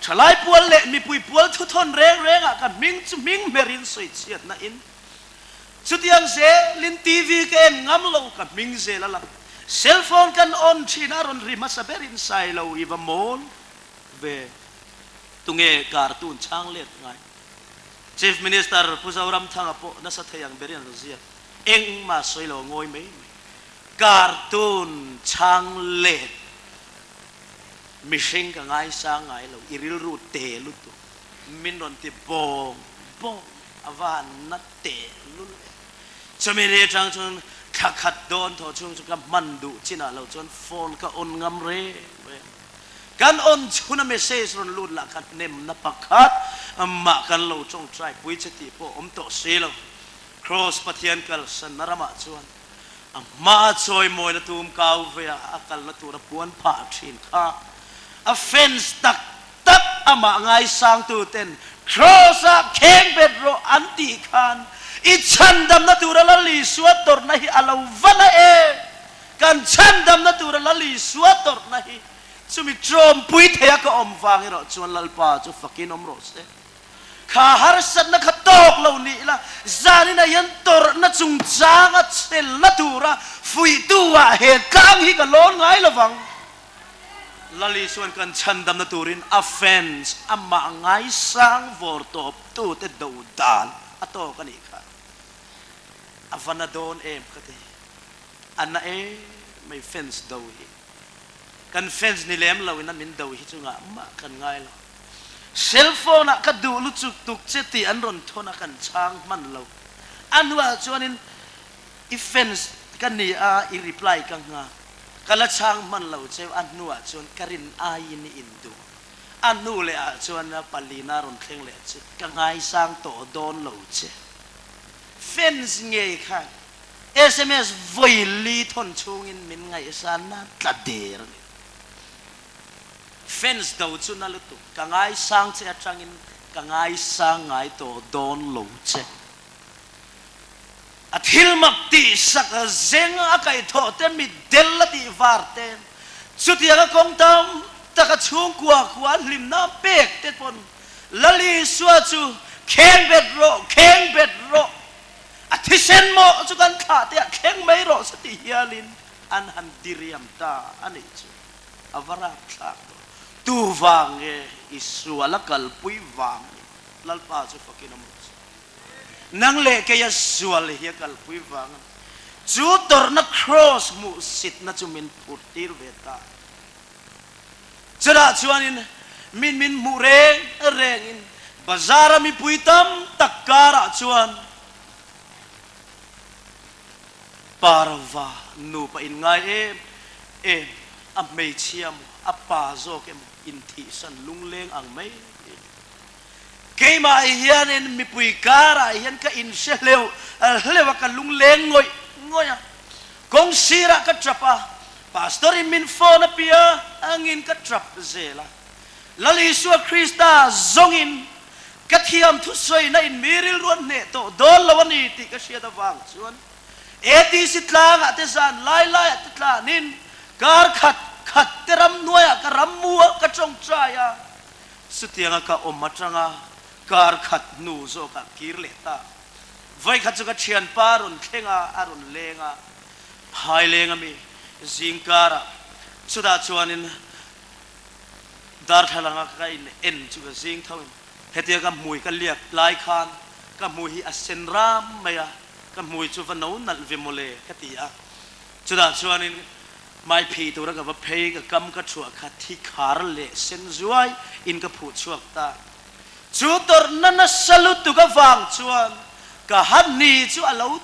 thalai pual leh mipui pual thuthawn reng reng ah ka hming chu hming hmerin sawi chhiatna in Chutiang zelin TV ka en ngam lo, ka hming zel a lang. Cell phone kan on thin a rawn ri hmasa berin Sailo i va mawl ve. Tunge cartoon chhang let ngai? Chief Minister Pu Zoramthanga pawh nasa thei ang berin an ziak. Engmah sawi lo a ngawi mai mai. Cartoon chhang let mihring ka ngaisang ngai lo, i rilru te lutuk. Min rawn ti bawng bawng a va han na teh lul e. Chumi ni atang chuan thla khat dawn thaw chhung chu ka hman duh chinah lo chuan phone ka on ngam reng reng. Kan on chhuna message rawn lut lah kha hnemna pakhat mah kan lo tawngtai pui che tih pawh awm tawh si lo. Kraws Pathian kalsanna ramah chuan a hmaa chawimawina tum kau veia a kalna tura puan phah thin kha a fence tak tak amah ngaisangtuten Kraws-ah kheng bet rawh an tih khan i chhandamna tura Lal Isua tawrhna hi a lo va na em? Kan chhandamna tura Lal Isua tawrhna hi chumi tawmpui theia ka awm vang erawh chuan Lalpa chu fakin awm rawh se. Kha harsatna kha tawk lo ni ila, zanin ah hian tawrhna chungchanga chelna tura fuihtu ah he tlang hi ka lawn ngai lovang. Lali chuan kan chhandamna turin a fans amah ngaisang vawr tawp tute do dan a tawk a nih kha. A va na dawn em ka ti. A na em mai fans do hi. Kan fans ni lem lo in a min do hi chu ngah mah kan ngai lo. Cell phone ah ka duh luchuk tuk che tih an rawn thawn a kan chhang hman lo. A hnuah chuanin I fans ka ni a i reply ka nghak. Ka la chhang hman lo cheu a hnuah chuan ka rin aiin i induh. A hnu leh ah chuan palina rawn thleng leh che ka ngaisang tawh dawn lo che. Fans ngei khan sms vawi li thawn chhungin min ngaihsan na tla der a ni. Fans do chu na lutuk ka ngaisang che atangin ka ngaisang ngai tawh dawn lo che. A thil mak tih sak zeng a kaihthawh te, mitdel a tih var te, chutianga kawng tam taka. chhungkua khua hlimna pek te pawn Lal Isua chu kheng bet rawh, kheng bet rawh, a thisen maw chu kan thlah te ah thleng mai rawh se ti hialin an han diriam ta a nih chu. A va rapthlak tawh. Tu vang nge i sual a kalpui vang ni? Lalpa chu fakin a mawh che. Nang leh keia sual hi a kalpui vang a ni. Chu tawrhna kraws hmuhsitna chu min phurh tir ve ta. Chutah chuanin min min hmuh reng rengin bazar-a mipui tam tak karah chuan Parva nupa inngai em em, a hmeichhia maw, a pa zawk emaw inthihsan lungleng ang mai in. Keimah hianin mipui karah hian ka inhre hleuh hleuh a, ka lungleng ngawih ngawih a. Kawng sirah ka tap a, Pastor in min phone a pia angin ka tap zel a. Lal Isua Krista zawngin ka thiam thusawina in mi rilruan hneh tawh dawn lo a ni tih ka hriat avang chuan ATC tlangah te zan lai laiah te tlanin kar khat khat te ramhnuaiah ka rammu a, ka tawngtai a. Chutianga ka awm atanga kar khat hnu zawkah kir leh ta. Vawikhat chu ka thianpa a rawn thleng a, a rawn leng a, phai leng a mi zingkarah chutah chuanin darthlalanga ka in en chu ka zing tho in hetia ka hmui ka liak lai khan ka hmui hi a sen ram mai a, ka hmui chu va no nalh ve mawle ka ti a. Chutah chuanin Hmai phih tura ka va phei, ka kam ka thuah kha thi khar leh sen zuai in ka phuh chhuak ta. Chu tawrhna nasa lutuk avang chuan ka ha ni chu a lo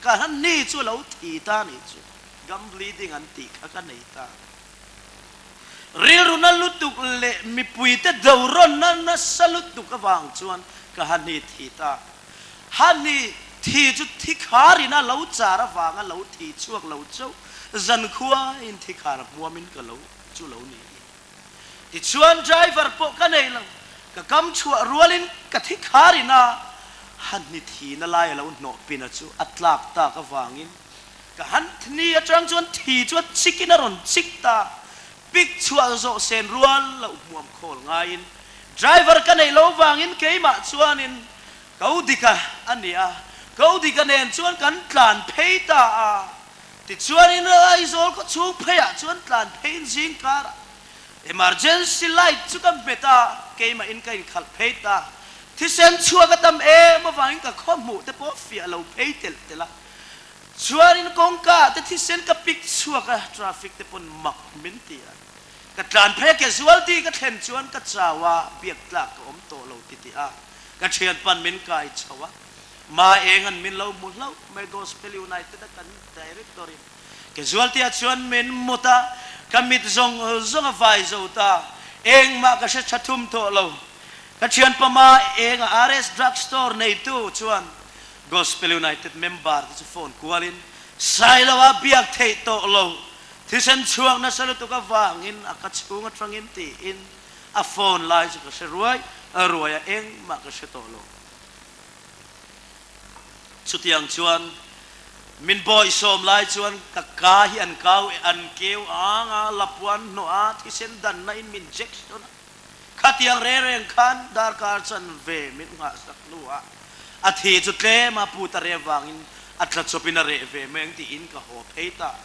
ka ha ni chu a lo thi ta nih chu gum bleeding an tih kha ka nei ta. Rilruna lutuk leh mipuite dorawnna nasa lutuk avang chuan ka ha ni thi ta. Ha ni thi chu thi khar in a lo char avanga lo thi chhuak lo chauh zankhua in thi khar hmuam in ka lo chu lo ni in. Tichuan driver pawh ka nei lo, ka kam chhuah rual in ka thi khar in a ha ni thi na lai a lo hnawh pin a chu a tlak tak avangin ka han ni atang chuan thi chu a chik in a rawn chik ta, pik chhuah zawh sen rual loh hmuam khawl ngai in driver ka nei lo vangin keimah chuan in Ko dika a ni a, ko dika nen chuan kan tlan phei ta a. Tichuanin Aizawl khaw chhung pheiah chuan tlan pheiin zing karah emergency light chu ka hmet a, keimahin ka inkhalh phei ta. Thisen chhuak a tam em avangin ka khaw hmuh te pawh fiah lo phei telh telh a. Chuanin kawngka te thisen ka pik chhuak a, traffic te pawn mak min ti a. Ka tlan phei a, casualty ka thlen chuan ka chau a, biak tlak ka awm tawh lo ti tih a. Ka thianpan min kai chho a, Ma eng an min lo hmu hlauh mai Gospel United a kan director in casualty ah chuan min mut a, ka mit zawng zawng a vai zo ta, engmah ka hre tha thum tawh lo. Ka thianpa Ma eng a RS Drug Store neitu chuan Gospel United member te chu phone kual in Sailoa biak theih tawh lo, thisen chhuak nasa lutuk avangin a ka chhung atangin tiin A phone lai chu ka hre ruai ruai a, engmah ka hre tawh lo. Chutiang chuan min bawisawm lai chuan ka ka hi an kau an keu ang a, lapuan hnawh a, thisen danna in min jection a. Khatiang reng reng khan darkar chan ve min nghahsak hnu ah a thi chu tlem a put a reh vangin a tla chawpin a reh ve mai ang tiin ka haw phei ta.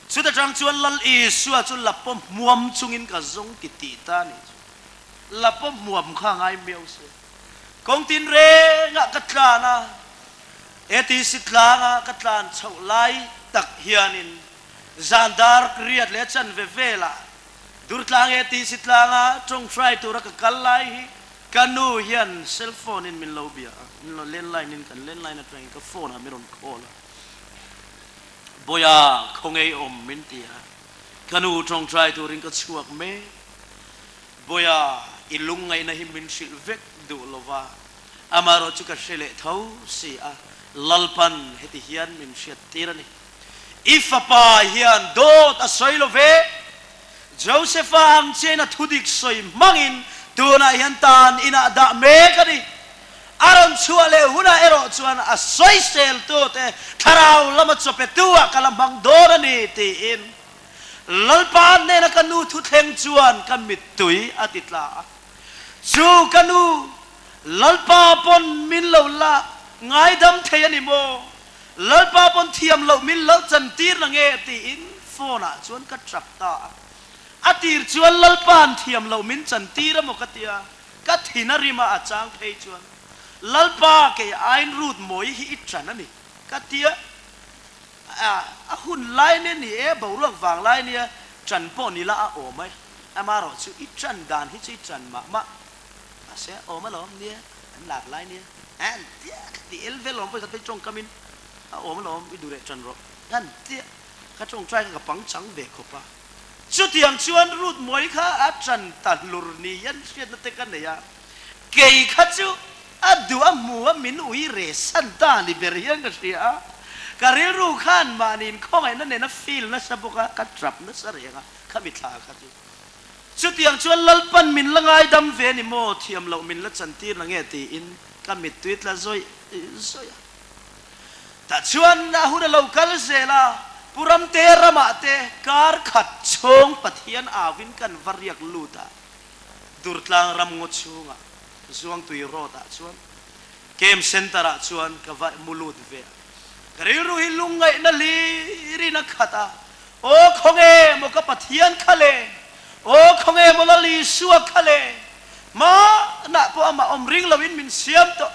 Chuta tang chuan Lal Isua chu la pawh hmuam chungin ka zawng ti tih ta a nih chu. La pawh hmuam kha a ngai miau se. Kawng tin rengah ka tlan a, ATC tlanga ka tlan chhoh lai tak hianin zan dar riat leh chanve velah Durtlang ATC tlanga tawngtai tura ka kal lai hi ka nu hian cell phone in min lo bia a, min lo landline in kan landline atangin ka phone ah min rawn call a. Bawiha khawngei awm min ti a, ka nu tawngtai turin ka chhuak mek. Bawiha i lungngaihna hi min hrilh vek duh lova, amaherawh chu ka hre leh tho si a, Lalpan heti hian min hriat tir a ni. I fapa hian dawt a sawi lo ve, Josepha ang chiain a thudik sawi hmangin tunah hian tan inah dah mek a ni. A rawn chhuah leh hunah erawh chuan a sawiseltute thlarau lama chawpetu ah ka la hmang dawn a ni tiin. Lalpa hnena ka nu thuthleng chuan ka mittui a ti tla a. Chu ka nu, Lalpa pawn min lo la ngaidam thei a ni maw? Lalpa pawn thiam loh min lo chantir na nge? tiin phone ah chuan ka tap ta a. A tir chuan Lalpa'n thiam loh min chantir a maw ka tia, ka thin a rim a a chang phei chuan Lalpa kei aiin Ruth Mawi hi i ṭan a ni ka tia. A hun lai nia ni e, boruak vang lai nia ṭan pawh ni la a awm e. Amaherawh chu i ṭan dan hi chu i ṭan mah mah. Mahse awm alawm nia, an lak lai nia. An tia ka ti el vel awm pawisa phei tawngkamin a awm alawm i duh leh ṭan rawh. An tia ka tawngtai kha ka pangchang ve khawp a. Chutiang chuan Ruth Muai kha a ṭan ta hlur ni hian hriatna te ka nei a. Kei kha chu a duh a hmu a min ui re san ta ni ber hian ka hria a. Ka rilru khan mahniin khawngaihna nena feel nasa bawk a, ka ṭap nasa reng a khami thla kha chu. Chutiang chuan Lalpan min la ngaidam ve ni maw, thiam loh min la chantir na nge tiin ka mittui tla zawih zawih a. Tah chuan a hun a lo kal zel a, Pu Ramte ramah te kar khat chhawng Pathian auin kan va riak lut a, Durtlang ram ngaw chhungah Zuangtui Road ah chuan Camp Center ah chuan ka va mu lut ve a. Ka rilru hi lungngaihna hlirin a khat a, Aw khawnge maw ka Pathian kha le? Aw khawnge maw Lal Isua kha le? Hmanah pawh amah awm ring loin min siam tawh.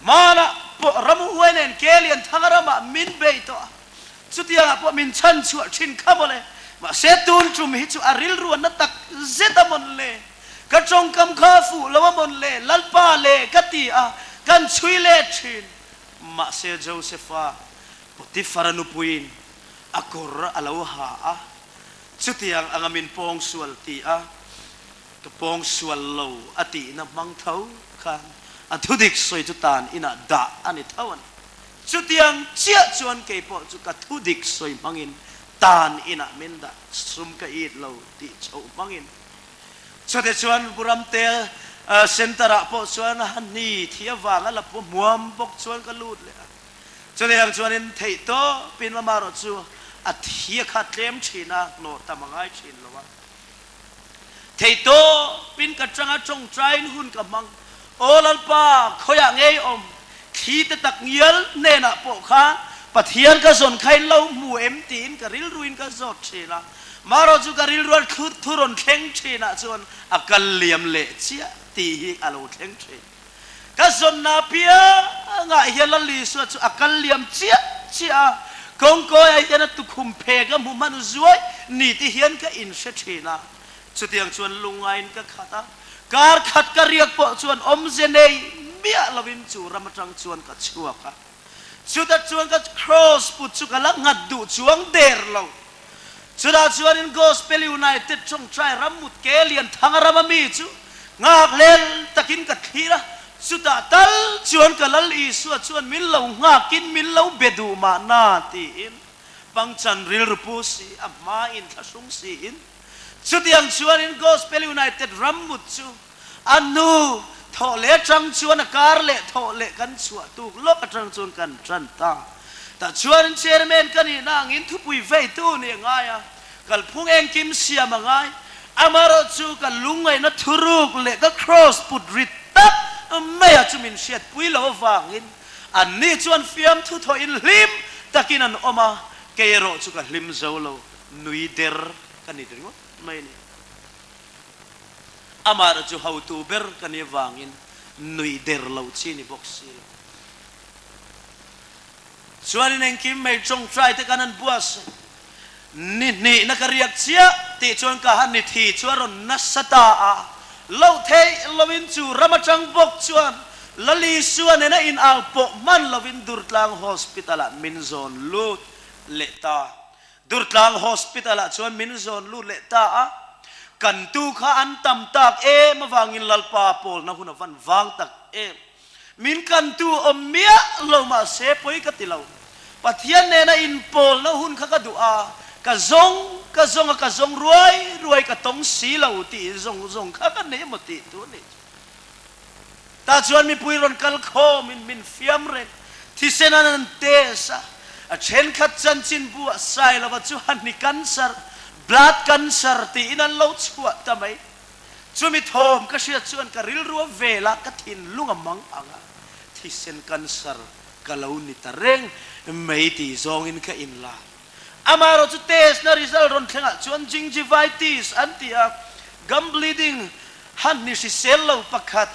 Hmanah pawh Ramuhuai nen Kelian thanga ramah min bei tawh a, chutiangah pawh min chhan chhuah thin kha mawle. Mahse tun tum hi chu a rilruanna tak zet a mawn le. Ka tawngkam kha a fuh lo a mawn le, Lalpa le ka ti a, kan chhui let thin. Mahse Josepha, Potiphara nupuiin a kawr a lo ha a, chutiang anga min pawngsual ti a, ka pawngsual lo a tihna hmang tho khan a thudik sawi chu tan inah dah a ni tho a ni. Chutiang chiah chuan kei pawh chu ka thudik sawi hmangin tan inah min dah sum ka it lo tih chhoh hmangin chute chuan Buramte Centre ah pawh chuan a ni thi avanga la hmuam bawk chuan ka lut leh a. Chutiang chuanin theih tawpin amaherawh chu a thi a kha tlem thin a, hnawh tam a ngai thin lo a. Theih tawpin ka tanga tawngtaiin hun ka hmang. Aw Lalpa, khawiah ngei awm, thli te tak ngial hnenah pawh khan Pathian ka zawn kha in lo hmu em tiin ka rilruin ka zawt thin a. Amaherawh chu ka rilrual thu rawn thleng thinah chuan a kal liam leh chiah tih hi a lo thleng thin. Ka zawnna piangah hian Lal Isua chu a kal liam chiah chiah a, kawngkawiah hian a tukhum phek a hmu hman zuai ni ti hian ka inhre thin a. Chutiang chuan lungaiin ka khat a, kar khat ka riak pawh chuan awmze nei miah lovin chu ram atang chuan ka chhuak a. Chutah chuan ka kraws put chu ka la nghat duh chuang der lo. Chutah chuanin Gospel United tawngtai rammut ke lian thanga rama mi chu nghakhlel takin ka thlir a, chutah tal chuan ka Lal Isua chuan min lo nghakin min lo be duh mahna tiin pangchan rilru pu si a hmain thlahrung siin chutiang chuanin Gospel United rammut chu A nu thawh leh atang chuan a kar leh thawh leh kan chhuah tuk lawk atang chuan kan tan ta. Tah chuanin chairman ka nihna angin thupui veitu nih a ngai a, kalphung engkim siam a ngai. Amaherawhchu ka lungngaihna thuruk leh ka cross put rit tak maia chu min hriatpui lo avangin anni chuan fiamthu thawhin hlim takin an awm a, kei erawh chu ka hlim zo lo, nui der ka ni ringawt mai a ni. Amah chu hotu ber ka nih avangin nuih der lo chi ni bawk si lo. Chuanin engkim mai tawngtai te kan han buatsaih. Ni hnihna ka riak chiah tih chuan ka han ni thi chu a rawn nasa ta a. Loh theih loin chu ram atang bawk chuan Lali Sua nena inang pawh hman lovin Durtlang Hospital-ah min zawn lut leh ta. Durtlang Hospital ah chuan min zawn lut leh ta a, kan tu kha an tam tak em avangin Lalpa pawlna hun a van vang tak em. Min kan tu awm miah lo mahse pawi ka ti lo. Pathian nena inpawlna hun kha ka duh a, ka zawng ka zawng a ka zawng ruai ruai ka tawng si lo tih zawng zawng kha ka nei emaw tih tur nih chu. Tah chuan mipui rawn kal khawmin min fiam reng. Thisen an an test a, a thenkhat chanchin bu ah Sailova chu a hni cancer. Blood cancer tiin an lo chhuah ta mai. Chumi thawm ka hriat chuan ka rilru a vel a, ka thinlung a mang ang a, thisen cancer ka lo ni ta reng mai tih zawngin ka inla. Amaherawh chu test na result rawn thlengah chuan gingivitis an ti a, gum bleeding han ni hrisel lo pakhat,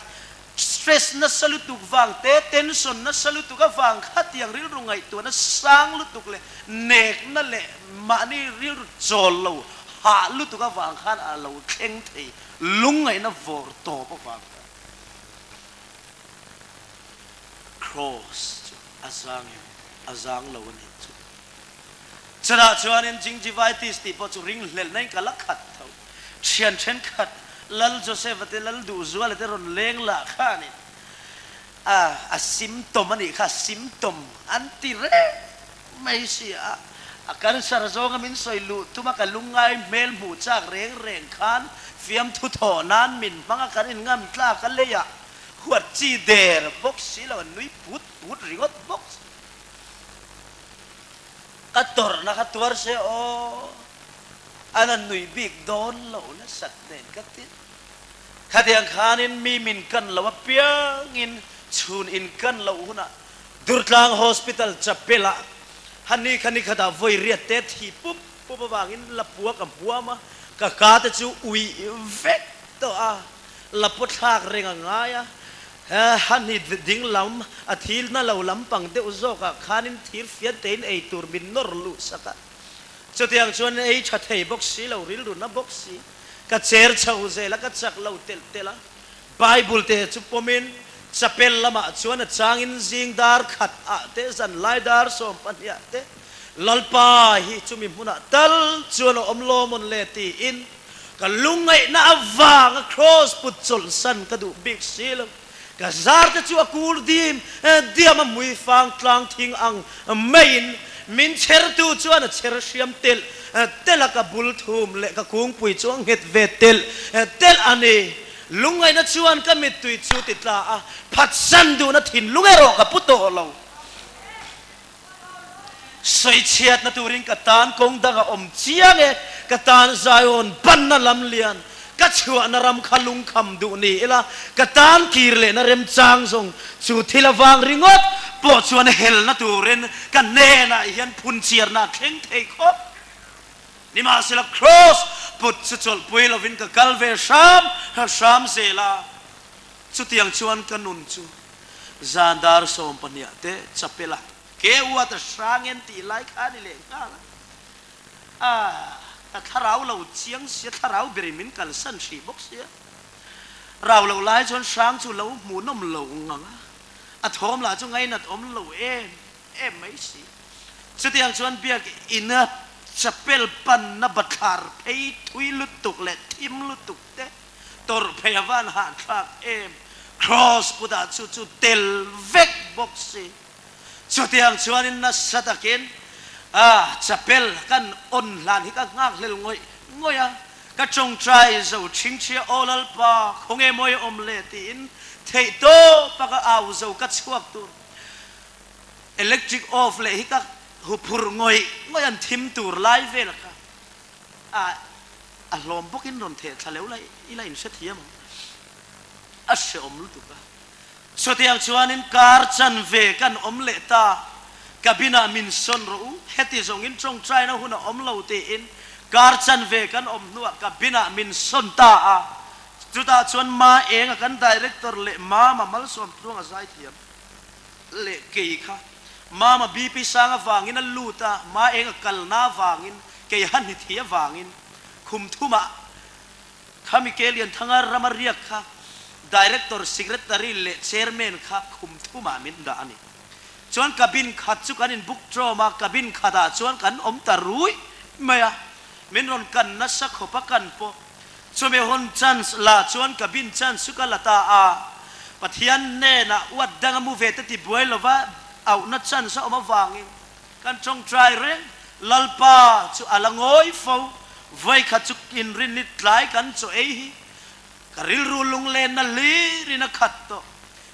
stress nasa lutuk vang te, tension nasa lutuk avang khatiang rilru ngaihtuahna sang lutuk leh nekna leh mahni rilru chawl lo hah lutuk avang khan a lo thleng thei lungngaihna vawr tawp avang khan Cross chu a zang em a zang lo a nih chu. Chutah chuanin gingivitis tih pawh chu ringhlelhna in ka la khat tho. Thian thenkhat Lal Joseph-a te Lal Duhzuala te rawn leng lah khanin a a symptom a nih kha symptom an ti reng mai si a. A cancer zawnga min sawi luh tuma ka lungngai hmel hmuh chak reng reng khan fiamthu thawh nan min hmang a kan inngam tlak a leiah huat chi der bawk si lo an nui put put ringawt bawk si. Ka tawrhna kha tuar se aw, an a nui bik dawn lo nasat nen ka ti. Khatiang khanin mi min kan lo apiangin chhun in kan loh hunah Durtlang Hospital chapel-ah hani kha ni khatah vawi riat te thi pup pup avangin lapua ka hmuam a, ka ka te chu uih vek tawh a, lapua thlak reng a ngai a. Hani ding lam a thil na lo lampang deuh zawkah khanin thir fian tein ei tur min nawr luh sak a. Chutiang chuan ei tha thei bawk si lo, rilru na bawk si. Ka cher chho zel a, ka chak lo telh telh a. Bible te chu pawmin chapel lamah chuan a changin zing dar khat ah te, zan lai dar 12 ah te Lalpa hi chumi hmunah tal chuan a awm lawmawn le tiin Ka lungngaihna avanga Kraws put chawlhsan ka duh bik si lo. Ka zar te chu a kur dim diam a mui fang tlang thing ang maiin min chhertu chuan a chher hriam telh telh a, ka bul thum leh ka kungpui chu a nghet ve telh telh a ni. Lungngaihna chuan ka mittui chu ti tla a, phatsan duhna thinlung erawh ka pu tawh lo. Sawichhiatna turin ka tan kawng dang a awm chiang e, ka tan Zion banna lam lian, ka chhuahna ram kha lungkham duh ni ila, ka tan kir lehna remchang zawng chu thil avang ringawt pawh chuan helna turin ka hnenah hian phunchiarna a thleng thei khawp. Nimahsela Kraws put chu chawlhpui lovin ka kal ve hram hram zel a, chutiang chuan ka nun chu Zan dar 12 te chapel a ke uat a hrang en tih lai kha a ni leh nghal a. Ah, ka thlarau lo chiang sia, thlarau berin min kalsan hrih bawk sia. Rau loh lai chuan hrang chu lo hmuhnawm lo ngang a, a thawm lah chu ngainat awm lo em em mai si. Chutiang chuan biak ina chapel panna bathlar phei thui lutuk leh thim lutuk te, Tawrh phei a van hahthlak em? Kraws kutah chu chu tel vek bawk si. Chutiang chuanin nasa takin a chapel kan on hlan hi ka nghakhlel ngawih ngawih a, ka tawngtai zo chhingchhia aw Lalpa khawnge mawi awm le tiin theihtawp a ka au zo ka chhuak tur electric off leh hi ka huphurh ngawih ngawih an thim tur lai vel kha a A hlawm bawkin rawn theh thla leuh la i la inhre thiam ang. A hreawm lutuk a. Chutiang chuanin kar chan ve kan awm leh ta. Cabin-ah min sawn rawh u, heti zawngin tawngtaina hun a awm lo tiin kar chan ve kan awm hnuah cabin-ah min sawn ta a. Chutah chuan Ma Enga kan director leh Mama Malsawm Tluanga zaithiam leh kei kha Mama BP sang avangin a lut a, Ma Enga kalna avangin kei han hi thi avangin khum thumah khami ke lian thanga rama riak kha Director, Secretary leh Chairman kha khum thumah min dah a ni. Chuan cabin khat chu kan in book tawm a, cabin khatah chuan kan awm ta rui mai a, min rawn kan nasa khawp a kan pawh. Chumi hun chance la chuan cabin chance chu ka la ta a, Pathian hnenah uat danga mu ve te ti buai lova auhna chance a awm avangin Kan tawngtai reng, Lalpa chu a la ngawi fo, vawikhat chu inrinni tlai kan chaw ei hi ka rilru lunglenna hlirin a khat tawh.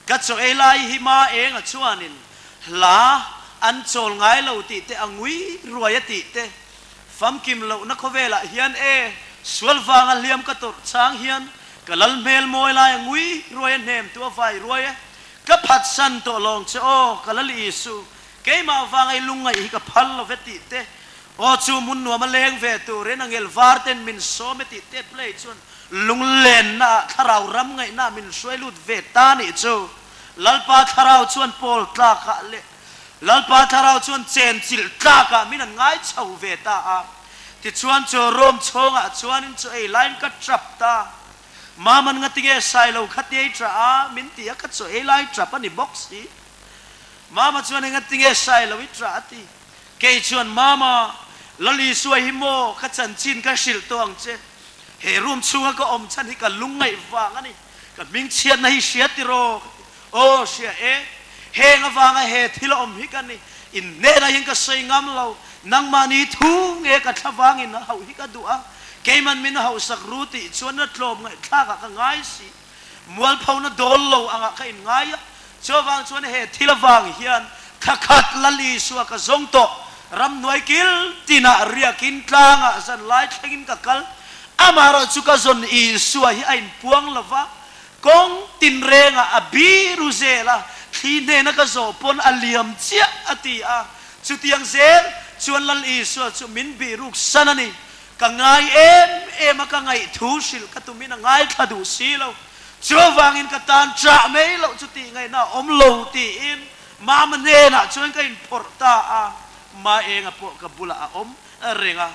Ka chaw ei lai hi ma enga chuanin hla an chawl ngai lo tih te, a ngui ruai a tih te, Famkim lohna khawvelah hian e, sual vanga hliam ka tawrh chang hian ka lal hmel mawi lai a ngui ruai a hnem tu a vai ruai e. Ka phatsan tawh lawng che aw, ka lal Isu, keimah vanga i lungngaih hi ka phal lo ve tih te, aw chu hmun nuam a leng ve turin a ngel var ten min sawm e tih te play chuan lunglenna ah thlarau ram ngaihna ah min hruai lut ve ta nih chu. Lalpa thlarau chuan pawl tlak ah leh Lalpa thlarau chuan chen chilh tlak ah min an ngai chho ve ta a. Tichuan chu room chhawngah chuanin chu ei laiin ka trap ta. Maman ngatinge Sailo kha tiai tah a min ti a ka chaw ei lai trap a ni bawk si. Mama chuan engatinge Sailo i tah a ti. Kei chuan Mama, Lal Isua hi maw ka chanchin ka hrilh tawh ang che. He room chhunga ka awm chhan hi ka lungngaih vang a ni. Ka hmingchhiatna hi hria tiraw ka ti. Aw hria e, heng avanga he thil a awm hi ka ni. Inhnenah hian ka sawi ngam lo, nangmahni thu nge ka thla vangin a hauh hi ka duh a, keiman min hausak ru tih chuan a tlawm ngaihthlakah ka ngai si. Mualphona dawl lo angah ka inngai a, chuvang chuan he thil avang hian thla khat Lal Isua ka zawng tawh, ramhnuai kil tinah riakin tlangah zanlai thlengin ka kal, amaherawh chu ka zawn Isua hi a inpuang lo va, Kawng tinrengah a biru zel a, thli hnena ka zawh pawn a liam chiah a ti a. Chutiang zel chuan Lal Isua chu min biruk san a ni. Ka ngai em em a, ka ngaih thu hrilh ka tumin a ngaithla duh si lo. Chuvangin ka tan chah mai loh chu tih ngaihna a awm lo tiin Mama hnenah chuan ka inphawrh ta a, Ma Enga pawh ka bulah a awm reng a.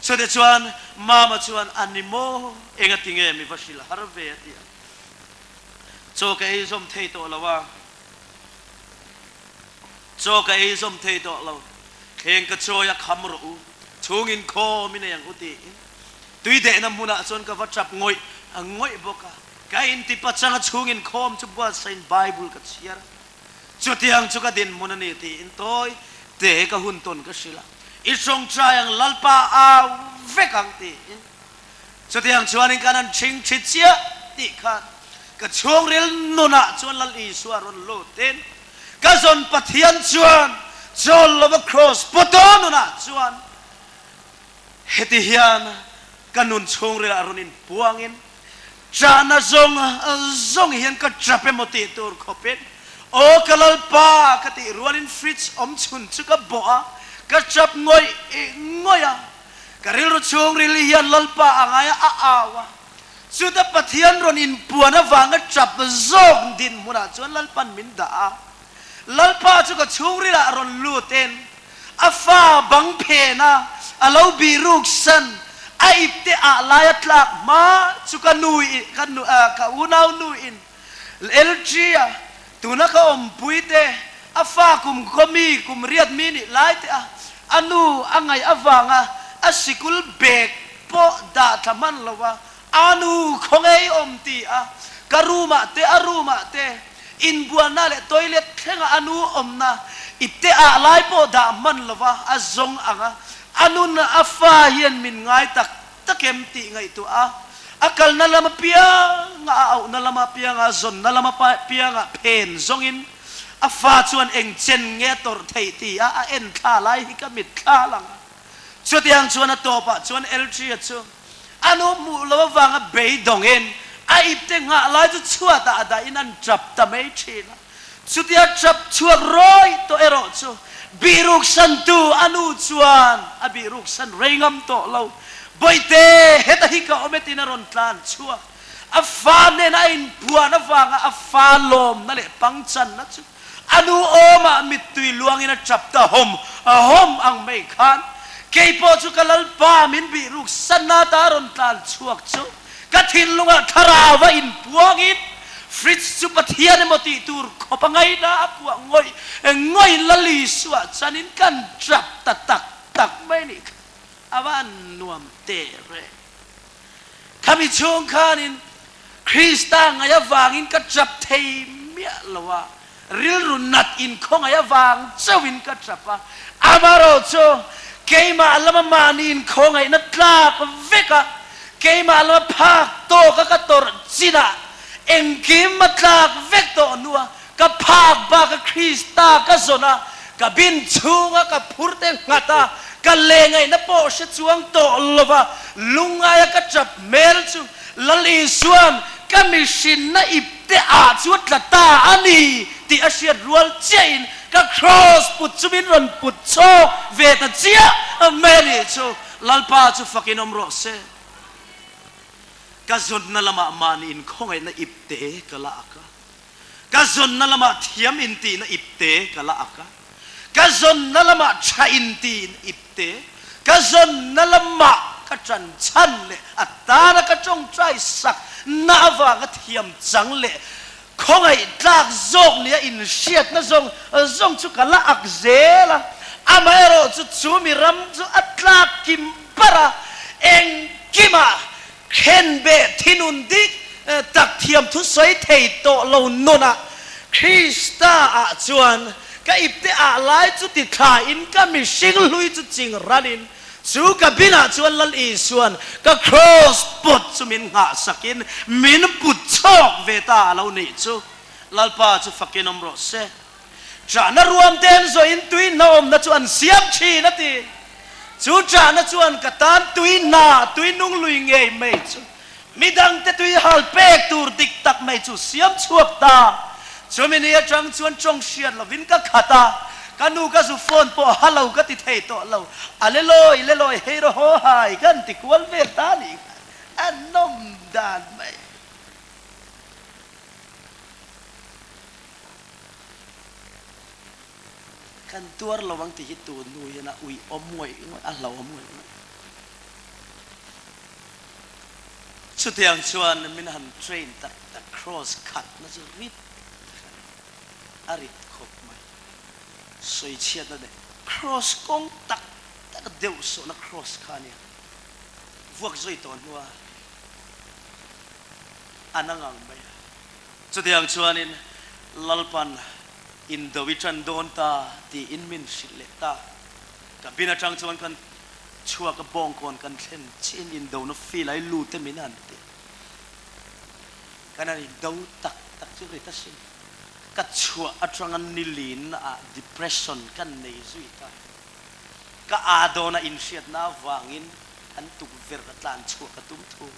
Chute chuan Mama chuan, A ni maw? Enga ti nge mi va hrilh har ve? a ti a. Chaw ka ei zawm thei tawh lo a. Chaw ka ei zawm thei tawh lo. Thleng ka chawi a kham rawh u. Chhungin khawm i nei ang u tiin tui dehna hmunah chuan ka va tap ngawih ngawih bawk a. Ka inti pachanga chhungin khawm chu buatsain Bible ka chhiar a. Chutiang chu ka dinhmun a ni tiin tawi te ka hun tawn ka hrilh a, I tawngtai ang Lalpa au vek ang tiin. Chutiang chuanin kan han chhing thi chiah tih khan ka chhungril nunah chuan Lal Isua rawn lutin ka zawn Pathian chuan chawl lova kraws pawto nunah chuan heti hian ka nun chhungrilah rawn inpuangin Chahna zawng zawng hian ka trap emaw tih tur khawpin aw ka Lalpa ka tih rualin fridge awm chhun chu ka bawh a, ka trap ngawih ngawih a. Ka rilru chhungril hian Lalpa a ngai a, a au a. Chuta Pathian rawn inpuan avanga trap zawk dinhmunah chuan Lalpan min dah a. Lalpa chu ka chhungrilah rawn lutin a fa bang phen a, a lo bih ruk san, a ipte ah lai a tlak hma chu ka nu in, ka nu, ka unau nu in LG a tuna ka awmpui te, a fa kum khaw mi, kum riat mi nih lai te a, a nu a ngaih avanga a sikul bag pawh dah thla hman lo a, A nu khaw ngei awm ti a, ka room ah te a room ah te inbualna leh toilet thlenga a nu awmna ipte ah lai pawh dah hman lova a zawng ang a, a nun a fa hian min ngai tak tak em tih ngaihtuah a, a kalna lam apianga a auhna lam apianga a zawnna lam apianga phen zawngin a fa chuan eng chen nge a tawrh theih ti a a en thla lai hi ka mitthla lang a. Chutiang chuan a tawpah chuan Eltria chu A nu hmuh lo avanga beidawngin a ipte nghah lai chu chhuatah a dahin an tap ta mai thin a. Chutia tap chhuak rawi tawh erawh chu bihruksantu a nu chuan a bihruksan rei ngam tawh lo. Bawihte, heta hi ka awm e tiin a rawn tlan chhuak. A fa hnena a inpuan avanga a fa lawmna leh pangchanna chu A nu awmah mittui luangin a tap ta hawm hawm ang mai khan, kei pawh chu ka Lalpa min bih ruk sanna ta rawn tlan chhuak chu ka thinlungah thlarau a inpuangin fridge chu Pathian emaw tih tur khawp a ngaihna a kuah ngawih ngawih Lal Isua chanin kan tap ta tak tak mai nih kha a van nuam teh reng. Khami chhung khanin Krista ngaih avangin ka tap thei miah lo a, rilru nat inkhawngaih avang chauhin ka tap a. Amaherawh chu keimah lama mahni inkhawngaihna tlak vek a, keimah lama phak tawka ka tawrh chinah engkim a tlak vek tawh hnua ka phak baka Krista ka zawn a, ka bin chhunga ka phurte nghat a. Ka leh ngaihna pawh hre chuang tawh lova lungngaia ka tap hmel chu Lal Isua'n ka mihrinna ipte ah chu a tla ta a ni tih a hriat rual chiahin ka kraws put chu min rawn put chhawk ve ta chiah mai a nih chu. Lalpa chu fakin awm rawh se. Ka zawnna lamah mahni inkhawngaihna ipte ka la ak a. Ka zawnna lamah thiam intihna ipte ka la ak a, ka zawnna lamah tha intihna ipte, ka zawnna lamah ka ṭan chhan leh a tana ka ṭawngṭai sak na avanga thiam chang leh khawngaih tlak zawk nia inhriatna zawng zawng chu ka la ak zel a. Amaherawhchu chu mi ram chu a tlak kim bar a, engkimah Khenbeh thinun dik tak thiam thusawi thei tawh lo nunah Krista ah chuan ka ipte ah lai chu ti thla in ka mihring hlui chu ching ran in chu ka bin ah chuan Lal Isuan ka kraws put chu min nghah sak in min put chhawk ve ta a lo nih chu Lalpa chu fakin awm rawh se. Ṭahna ruam te an zawh in tui hna awmna chu an siam ṭhin a ti. Chu ṭahna chuan ka tan tui hna, tui nung lui ngei mai chu midangte tui hal pek tur dik tak mai chu siam chhuak ta. Chumi ni aṭang chuan ṭawng hriat lovin ka khat a, ka nu ka zu phone pawh halo ka ti thei tawh lo. A le lawi le lawi hei rawh haw hai ka han ti kual vel ta nih kha a nawm dan mai. Kan tuar lo ang tih hi tun hnu hian a uih awm ngawih ngawih, a hlauhawm ngawih ngawih. Chutiang chuan min han train tak tak cross khatna chu rit tak a ni, a rit khawp mai. Sawichhiatna nei cross kawng tak tak deuh sawhna cross kha a nia, vuak zui tawh hnua a na ngang mai a. Chutiang chuanin Lalpan indo i ṭan dawn ta tiin min hrilh leh ta. Ka bin aṭang chuan kan chhuak a bawngkawn kan thlen chiin indona feel a i lut em in han ti. Kan han indo tak tak chu rit asin. Ka chhuah aṭanga nilin ah depression kan nei zui ta. Ka aa dawna inhriatna avangin an tukverh a tlan chhuah ka tum thu.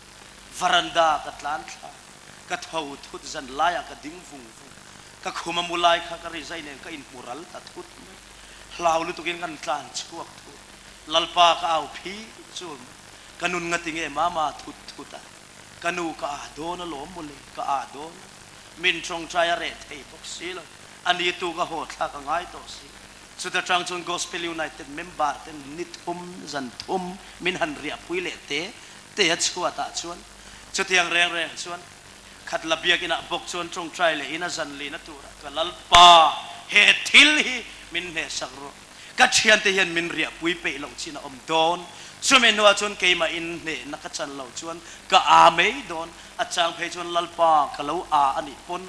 Varanda ka tlan thla. Ka tho thut zan laiah ka ding vung vung. Ka khum a mu lai kha ka rizai nen ka inhmu ral ta thut mai. Hlau lutukin kan tlan chhuak thut. Lalpa ka au phi chul mai. Ka nun nga tinge mama thut thut a. Ka nu ka ah dawn alawm mawle, ka ah dawn a. Min tawngtai a reh thei bawk si lo. A ni tu ka haw thlak a ngai tawh si. Chuta tang chuan Gospel United member ten ni thum zan thum min han riahpui leh te te a chhuatah chuan Chutiang reng reng chuan Khatla biakinah bawk chuan tawngtai leh in a zan lihna turah ka Lalpa he thil hi min hnehsak rawh. Ka thiante hian min riahpui peih loh chin a awm dawn. Chumi hnuah chuan keimah in hnehna ka chan loh chuan ka aa mai dawn. A chang phei chuan Lalpa ka lo aa a nih pawn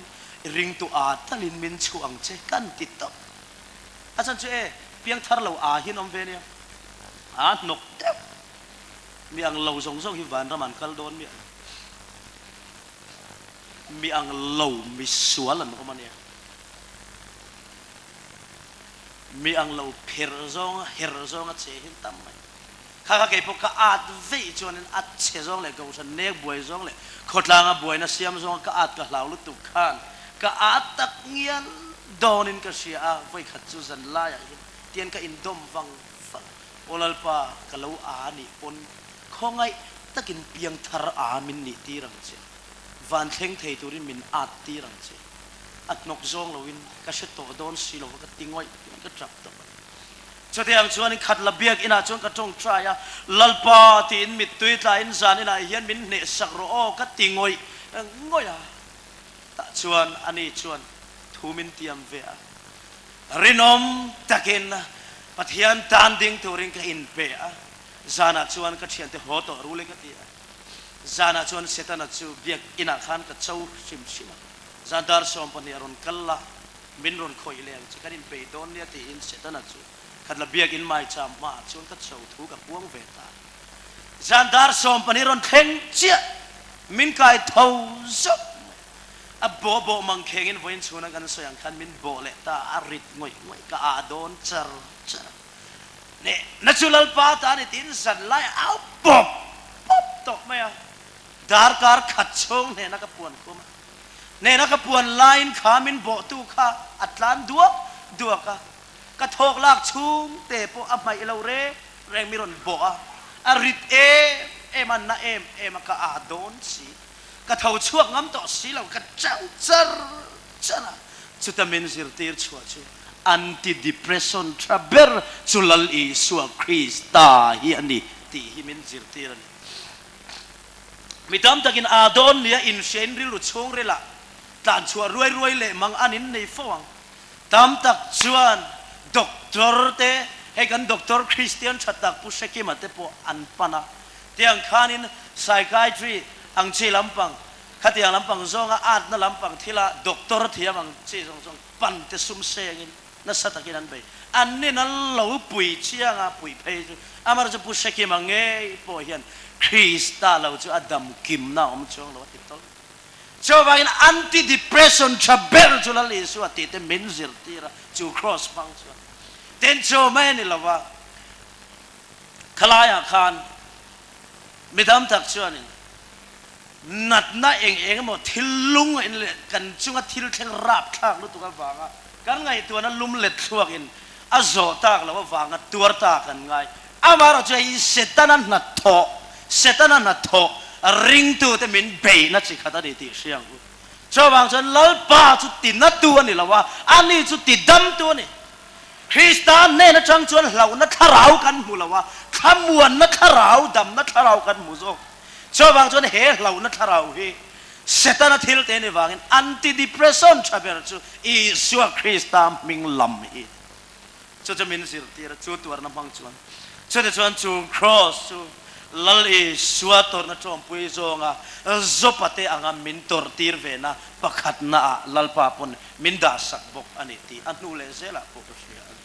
ringtu aa talin min chhuah ang che kan ti tawp. A chan chu e, piangthar lo aa hian awm ve nia. Aa hnawk deuh. Mi ang lo zawng zawng hi vanram an kal dawn miah lo. Mi ang lo mi sual an awm a nia. Mi ang lo pher zawnga her zawnga che hi an tam mai. Kha kha kei pawh ka at veih chuanin a che zawng leh kohhran nek buai zawng leh khawtlanga buaina siam zawnga ka at ka hlau lutuk khan ka at tak ngial dawnin ka hria a, vawikhat chu zan laiah hian tian ka indawm vang vang a. Aw Lalpa, ka lo aa nih pawn khawngaih takin piang thar aa min nih tir ang che. Van thleng thei turin min at tir ang che. A hnawk zawng loin ka hre tawh dawn si lova ka ti ngawih ngawih ka tap tawp a ni. Chutiang chuanin khatla biak inah chuan ka tawngtai a, Lalpa tiin mittui tlain zan inah hian min hnehsak rawh aw ka ti ngawih ngawih a. Tah chuan ani chuan thu min tiam ve a. Rinawm takin Pathian tan ding turin ka inpe a, zanah chuan ka thiante haw tawh rule ka ti a. Zanah chuan Setana chu biak inah khan ka cho hrim hrim a, zan dar 12 a rawn kal la, min rawn khawih leh ang che, kan inbei dawn nia tiin Setana chu khatla biak in maicham hmaah chuan ka cho thu ka puang ve ta. Zan dar 12 rawn thleng chiah min kai tho zawk mai. A bawh bawh mang khengin vawiin chhuna kan sawi ang khan min bawh leh ta a, rit ngawih ngawih ka ah dawn char char a. Hnehna chu Lalpa ta a ni tiin zan lai au pawp pawp tawh mai a. Darkar khat chhung hnehna ka puan khum a. Hnehna ka puan laiin kha min bawhtu kha a tlan duak duak a. Ka thawk lak chhung te pawh a hmaih lo reng reng mi rawn bawh a. A rit em em a, na em em a, ka aa dawn si. Ka tho chhuak ngam tawh si lo, ka chau char char a. Chuta min zirtir chhuah chu anti-depression tha ber chu Lal Isua Krista hi a ni tih hi min zirtir a ni. Mi tam takin aa dawn nia inhriain rilru chhungrilah tlan chhuah ruai ruai leh mang an innei fo ang. Tam tak chuan doctor te, hei kan doctor Christian tha tak Pu Hrekima te pawh an pan a, tiang khanin psychiatry ang chi lampang, khatiang lampang zawnga atna lampang thila doctor thiam ang chi zawng zawng pan te sum sengin nasa takin an bei. An nin an lo pui chiang a, pui phei chu amaherawhchu Pu Hrekima ngei pawh hian Krista lo chu a dam kimna a awm chuang lo a ti tawlh. Chuvangin anti-depression tha ber chu Lal Isua tih te min zirtir a, chu cross hmang chuan. Tin, chu mai a ni lo va, khalaiah khan mi dam tak chuanin natna eng eng emaw thil lung in leh kan chunga thil thleng rapthlak lutuk avanga kan ngaihtuahna lum let thluakin a zawh tak loh avanga tuar ta kan ngai. Amaherawh chu hei Setana hnathawh, Setana hnathawh ringtute min beihna chi khat a ni tih hria ang u. Chuvang chuan Lalpa chu tinatu a ni lo a, ani chu tidamtu a ni. Krista hnen atang chuan hlauhna thlarau kan hmu lo a, thlamuanna thlarau, damna thlarau kan hmu zawk. Chuvang chuan he hlauhna thlarau hi Setana thil te ni vangin antidepression tha ber chu Isua Krista hming lam hi. Chu chu min zirtir a, chu tuarna hmang chuan. Chutah chuan chu Kraws chu Lal Isua tawrhna tawmpui zawnga Jopa te anga min tawrhtir vena pakhatnaah Lalpa pawn min dahsak bawk a ni tih a hnu leh zelah pawh ka hria a ni.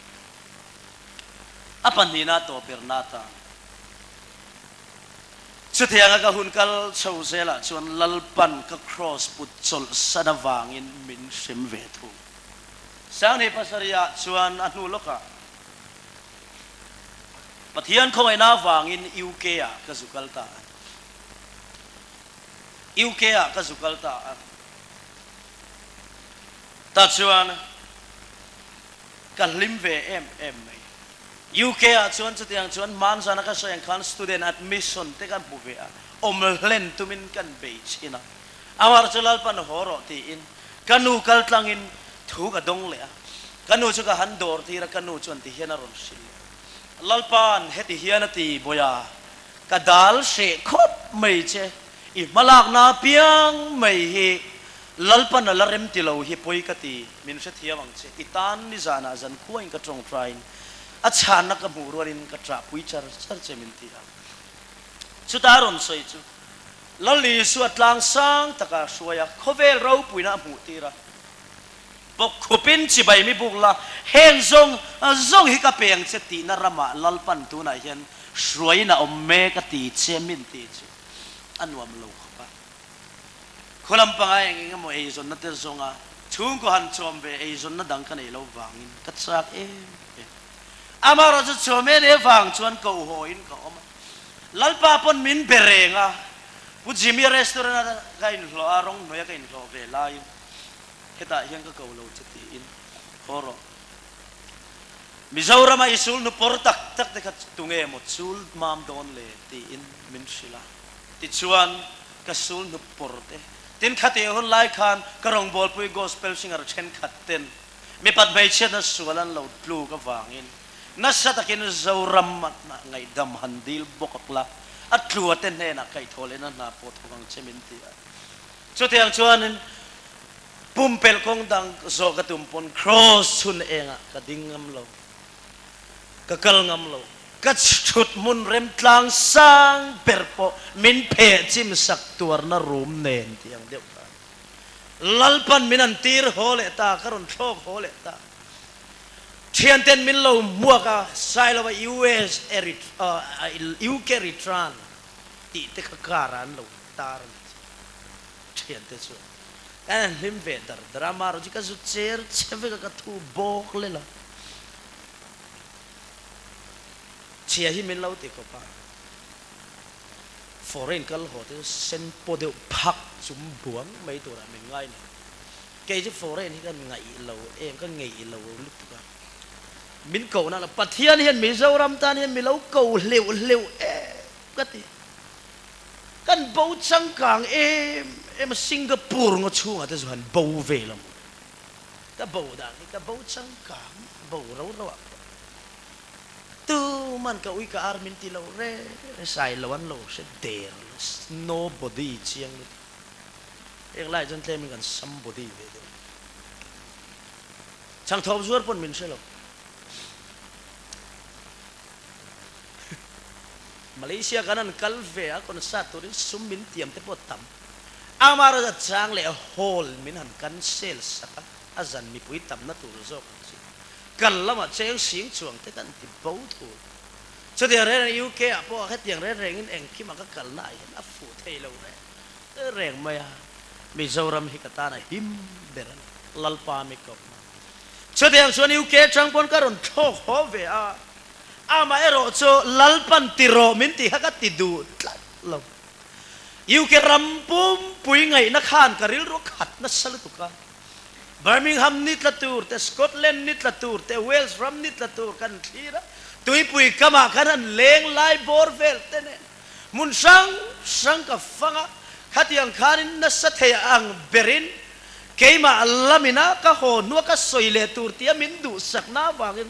A pahnihna tawp berna atan chutianga ka hun kal chho zelah chuan Lalpan ka Kraws put chawlhsan avangin min hrem ve thung. Sangni pasarihah chuan a hnu lawkah Pathian khawngaihna avangin UK-ah ka zu kal ta a. UK-ah ka zu kal ta a. Tah chuan ka hlim ve em em mai. UK-ah chuan chutiang chuan hmanzana ka sawi ang khan student admission te kan hmu ve a, awm hlen tumin kan bei thin a. Amah chu Lalpan haw rawh tiin ka nu kal tlangin thu ka dawng leh a. Ka nu chu ka han dawr tir a, ka nu chuan ti hian a rawn hrilh leh a. Lalpa'n heti hian a ti, Bawiha, ka dal hreh khawp mai che, i hmalakna apiang mai hi Lalpan a la rem ti lo hi pawi ka ti, min hrethiam ang che, i tan nizanah zan khuain ka tawngtaiin a chhanna ka hmuh rualin ka ṭahpui char char che min ti a. Chuta a rawn sawi chu Lal Isua tlang sang taka a hruai a, khawvel ropuina a hmuh tir a. Bawk khupin chibai mi buk la, heng zawng zawng hi ka pe ang che tihna ramah Lalpan tunah hian hruaiin a awm mek a ti che min ti chu a nuam lo khawp a. Khaw lampanga eng eng emaw eizawnna te zawnga chhungkaw han chawm ve eizawnna dang ka neih loh vangin ka chak em em. Amaherawhchu chawm en e vang chuan koh-hawiin ka awm a. Lalpa pawn min be reng a, Pu Jimmy restaurant a ka inhlawh a, rawng hnuaia ka inhlawh ve laiin hetah hian ka ko lo che tiin haw rawh. Mizorama i sul hnupawr tak tak te kha tunge maw chul mam dawn le tiin min hrilh a, tichuan ka sul hnupawr te tin khatih hun lai khan ka rawngbawlpui gospel singer thenkhat ten mipat hmeichhiatna sual an lo tluk avangin Nasa takin Zoram ngaihdam han dil bawk ak la, a tlua te hnenah kaihthawh lehna hna pawh thawk ang che min ti a. Chutiang chuanin pumpelh kawng dang zawh ka tum pawn Kraws chhun engah ka ding ngam lo, ka kal ngam lo. Ka chhut hmun remtlang sang ber pawh min pheh chim sak tuarna rum nen tih ang deuh khan Lalpan min han tir haw leh ta, ka rawn thlawk haw leh ta. Thianten min lo hmuak a, Sailova US UK return tih te kha car ah an lo tar a ni chu. Thiante chuan kan han hlim ve dar dar a, amaherawhchu ka zu cher che vek a, ka thu bawk lel a. Chhia hi min lo ti khawp a, foreign kal haw te chu sen paw deuh phak chum buang mai turah min ngai ni. Kei chu foreign hi ka ngaih lo em, ka ngeih lo lutuk a. Min koh na la, Pathian hian Mizoram tan hian mi lo ko hleuh hleuh em ka ti. Kan bo changkang em em a, Singapore ngaw chhungah te chu han bo ve lo maw? Ka bo dan hi ka bo changkang bo ro ro ah pawh tuman ka ui ka ar min ti lo re re sai lo an lo hre der lo, nobody chiang lutuk. Heng laiah chuan tlemin kan somebody ve deuh. Changthawp zuar pawn min hre lo. Malaysia kan han kal ve a, concert turin sum min tiam te pawh tam. Amaherawhchu a chang leh hall min han cancel sak a, a zan mipui tamna tur zawk ang chi. Kal lamah cheng sing chuang te kan ti bo thul. Chutiang reng reng UK ah pawh hetiang reng rengin engkimah ka kalna ah hian a fuh thei lo reng reng mai a, Mizoram hi ka tan a him ber a ni, Lalpa mi kohna. Chutiang chuan UK atang pawn ka rawn thlawk haw ve a, amaherawh chu Lalpan ti rawh min tih kha ka ti duh tlat lo. UK ram pumpui ngaihna khan ka rilru a khat nasa lutuk a, Birmingham ni tla tur te, Scotland ni tla tur te, Wales ram ni tla tur kan thlir a, tuipui kamah khan han leng lai bawr vel te nen hmun hrang hrang ka fang a, khatiang khanin nasa thei ang berin Keimah lamina ka haw hnua ka sawi leh tur tia min duhsakna avangin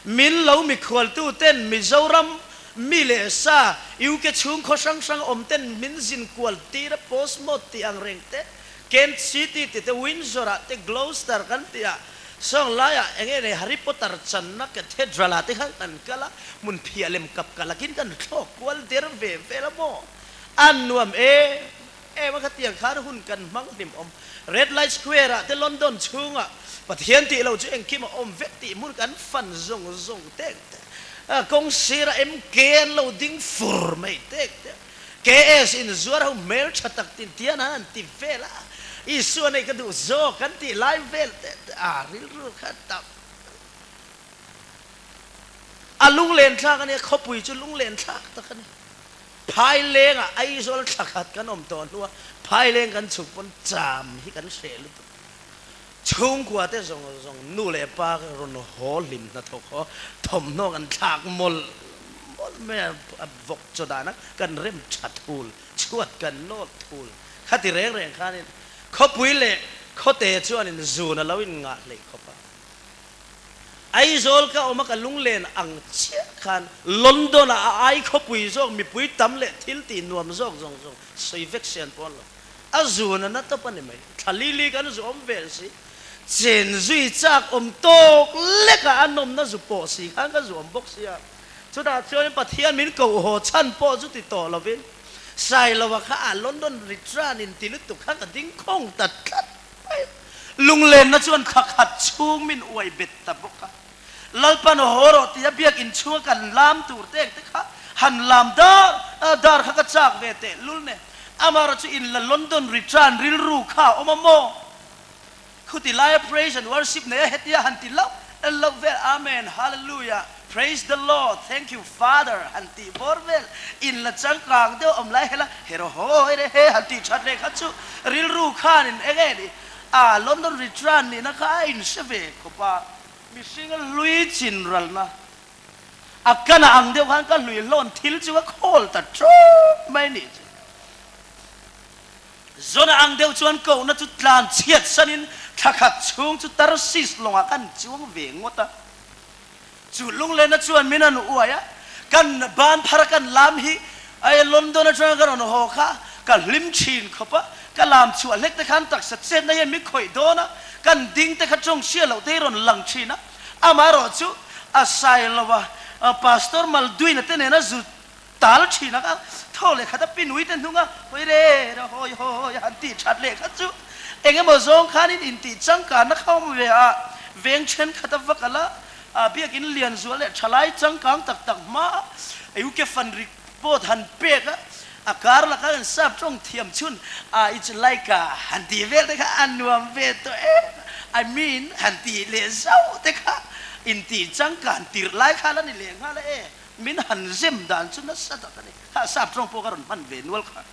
min lo mikhualtu ten Mizoram mi leh sa UK chhung khaw hrang hrang awm ten min zin kual tir a Portsmouth tih ang reng te, Kent City tih te, Windsor ah te, Gloucester kan tih ah sawng laiah eng nge Harry Potter channa Cathedral ah te khan kan kal a, hmun phiah lem kap kalakin kan thlawk kual der ve vel a maw? A nuam e! Em a khatiang khan hun kan hmang hlim awm. Red Light Square ah te London chhungah Pathian tih lo chu engkim a awm vek tih hmun kan fan zawng zawng tek tek a, kawng sirah MK an lo ding fur mai tek tek. KS in zuar ho hmel tha tak tin tian han an ti vel a, Isua nei ka duh zawk kan tih lai vel tek tek a, rilru kha tam. A lunglen thlak a nia, khawpui chu lunglen thlak tak a ni. Phailengah Aizawl thla khat kan awm tawh hnua Phaileng kan chhuk pawn cham hi kan hreh lutuk. Chhungkua te zawng zawng nu leh pa rawn haw hlim hnathawk haw thawmhnaw kan thlak mawlh mawlh mai a, a vawk chaw dana kan rem tha thul, chhuat kan nawt thul. Khati reng reng khanin khawpui leh khawte chuanin zun a lo inngah hleih khawp a. Aizawl ka awm a ka lunglen ang chiah khan London ah a ai khawpui zawk mipui tam leh thil tih nuam zawk zawng zawng sawi vek sian pawn lo. A zun a na tawp a ni mai. Thla li li kan zu awm vel si. Chen zui chak awm tawk lek a a nawmna zu pawh si khan ka zu awm bawk sia. Chutah chuanin Pathian min koh haw chhan pawh chu ti tawh lovin Sailoa kha a London return in ti lutuk kha ka ding khawng ta tlat mai. Lunglenna chuan thla khat chhung min uai bet ta bawk a. Lalpan haw rawh tia biakinn chhunga kan lam tur te engte kha han lam dar dar kha ka chak ve teh lul nen. Amaherawhchu chu in la London return rilru kha a awm a maw? Khuti laia praise and worship nei a hetia han ti loh loh vel Amen Hallelujah Praise the Lord Thank you Father han tih bawr vel in la changkang deuh awm lai hela hero hawi re he han tih that leh kha chu rilru khanin eng nge ni a London return nihna kha a inhre ve khawp a mihring a hlui chin ralna a kana ang deuh khan ka hlui hlawn thil chu ka khawl ta tawp mai nih chu. Zona ang deuh chuan kohna chu tlan chhiat sanin thla khat chhung chu Tarsis lawngah kan chuang ve ngawt a. Chu lunglena chuan min han uai a, kan ban phara kan lam hi ai London atanga ka rawn haw kha ka hlim thin khawp a, ka lam chhuah hlek te khan taksa chetna hian min khawih dawn a, kan ding te kha tawng hria loh te hi rawn lang thin a, amaherawh chu a sai lo a, Pastor Malduina te nena zu Tal thin a ka thaw leh khat a pinui te hnung a hawi re re hawi hawi a han tih that leh khat chu eng emaw zawng khanin intih changkanna kha awm ve a, veng thenkhat a va kal a, a biakin lian zual leh thalai changkang tak tak hma a UK fund report han pek a, a kar laka kan sap tawng thiam chhun a it's like a han tih vel te kha a nuam ve tawh em I mean han tih leh zauh te kha intih changkan tirh lai kha la ni leh nghal a e. Min han zem dan chu nasa tak a ni. Kha sap tawng pawh ka rawn hman ve nual kha.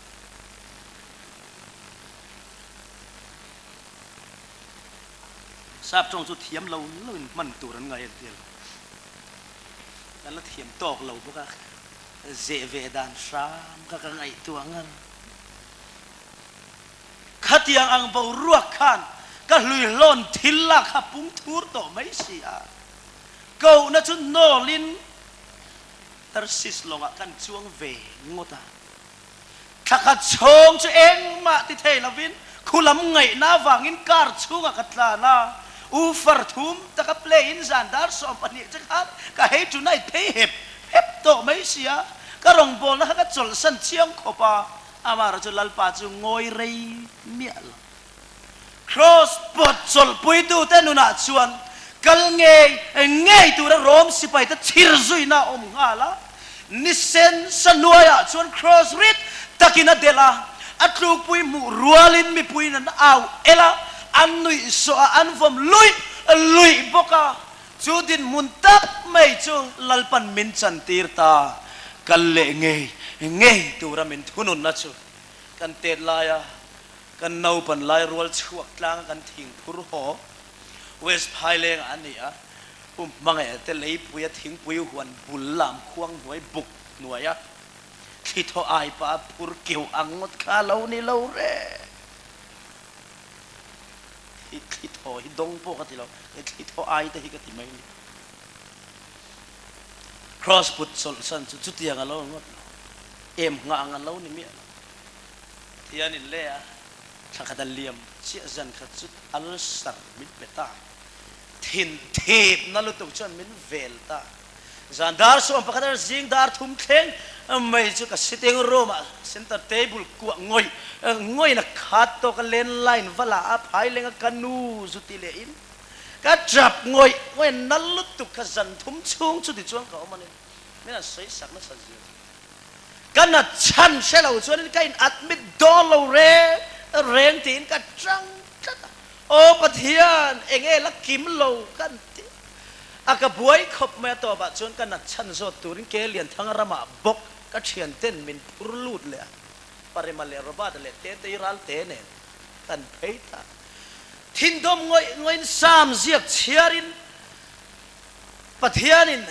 Sap tawng chu thiam lo lo in hman tur an ngai an ti lo. Kan la thiam tawk lo bawk a, zeh ve dan hram kha ka ngaihtuah ngar. Khatiang ang boruak khan ka hluihlawn thil lak kha pung thur tawh mai si a, kohna chu nawlin Tarsis lawngah kan chuang ve ngawt a. Thla khat chhawng chu engmah ti thei lovin khulam ngaihna avangin car chhungah ka tlan a, U far thum taka play in zan dar 12 che khan ka hei tonight phei hep hep tawh mai si a, ka rawngbawlna kha ka chawlhsan chiang khawp a. Amaherawh chu Lalpa chu ngawi rei miah lo. Kraws pawt chawlhpuitute nunah chuan kal ngei ngei tura Rom sipaite chhir zuina a awm nghal a. Ni sen sa hnuaiah chuan kraws rit takin a delh a, a tlukpui hmuh rualin mipuiin an au el a, an nuih sawh a, an vawm luih luih bawk a. Chu dinhmun tak mai chu Lalpan min chantir ta, kal leh ngei ngei tura min thununna chu kan tet laia kan naupan lai rual chhuak tlanga kan thing phur haw West Phailengah a ni a, Pu Hmangaih te leipuia thingpui huan bul lam khuang hnuai buk hnuaia thli thaw ai pah a phur keuh ang ngawt kha a lo ni lo reng. Hi thli thaw hi dawng pawh ka ti lo, he thli thaw ai te hi ka ti mai ni. Kraws put chawlhsan chu chutiang a lo ngawt lo, em nghah ang a lo ni miah lo. Pathian in le a, thla khat a liam chiah zan khat chu ulcer min pe ta, thin thipna lutuk chuan min vel ta. Zan dar 11 ar zing dar thum thleng mai chu ka sitting room ah center table kuah ngawih ngawihin a khat tawk a landline va la a phai leng a ka nu zu ti leh in ka tap ngawih ngawih a nal lutuk kha zan thum chhung chu tichuan ka awm a ni min an sawi sak nasa zia chu ka nat chhan hre lo chuanin ka in admit dawn lo reng reng tiin ka tang tlat a aw Pathian enge la kim lo kan ti A ka buai khawp mai a tawpah chuan ka nat chhan zawt turin ke Lianthanga ramah bawk ka thian ten min phur lut leh a, Parema leh Robert-a leh Tetei Ralte nen kan phei ta. Thindawm ngawih ngawih in Sam ziak chhiarin Pathianin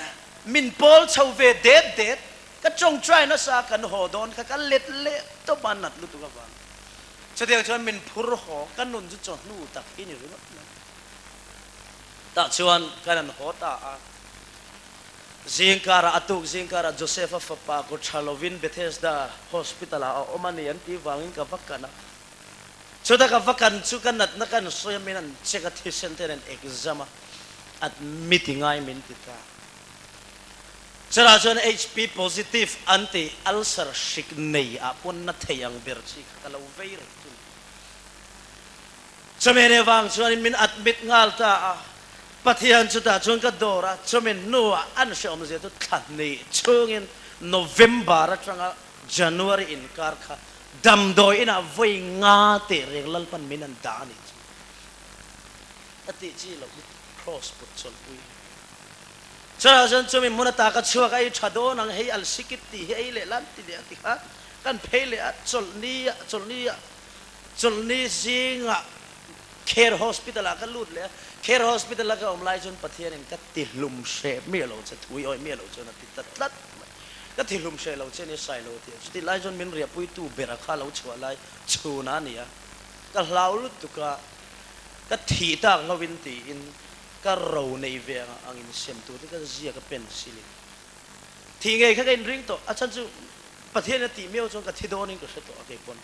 min pawl chho ve det det, ka tawngtai nasa kan haw dawn kha ka let leh tawp a nat lutuk avang. Chutiang chuan min phur haw ka nun chu chawhnu tak hi ni ringawt mai. Tah chuan kan an haw ta a. Zingkarah, a tuk zingkarah Joseph-a fapa kut tha lovin Bethesda Hospital-ah a awm a ni an tih vangin ka va kan a. Chuta ka va kan chu ka natna kan sawi a, min an check a, thisen ten an exam a, admit i ngai min ti ta. Chutah chuan HP positive an tih ulcer hrik nei ah pawn na thei ang ber chi kha ka lo vei reng chu ni. Chumi ni vang chuanin min admit nghal ta a, Pathian chutah chuan ka dawr a, chumi hnuah an hrehawmzia chu thla hnih chhungin November atanga January inkar kha damdawi inah vawi nga teh reng Lalpan min an dah a nih chu a tih chi loh hi Kraws put chawlhpui. Chutah chuan chumi hmun ata ka chhuak a, ei tha dawn ang hei alsikit tih hi ei leh lan ti leh a ti kha kan phei leh a, chawlhni ah chawlhni ah Chawlhni zingah Care Hospital ah ka lut leh a, Care Hospital a ka awm lai chuan Pathianin ka tihlum hreh miah lo che, thui awih miah lo chuan a ti ta tlat mai. Ka tihlum hreh lo che nia sai lo a ti a, chutih lai chuan min riahpuitu bera kha lo chhuah lai chhun a ni a, ka hlau lutuk a, ka thih tak lovin tiin ka ro nei ve ang ang insem tur te ka ziak a pencil in. Thih ngei kha ka inring tawh, a chhan chu Pathianin a tih miau chuan ka thi dawnin ka hre tawh a keipawn.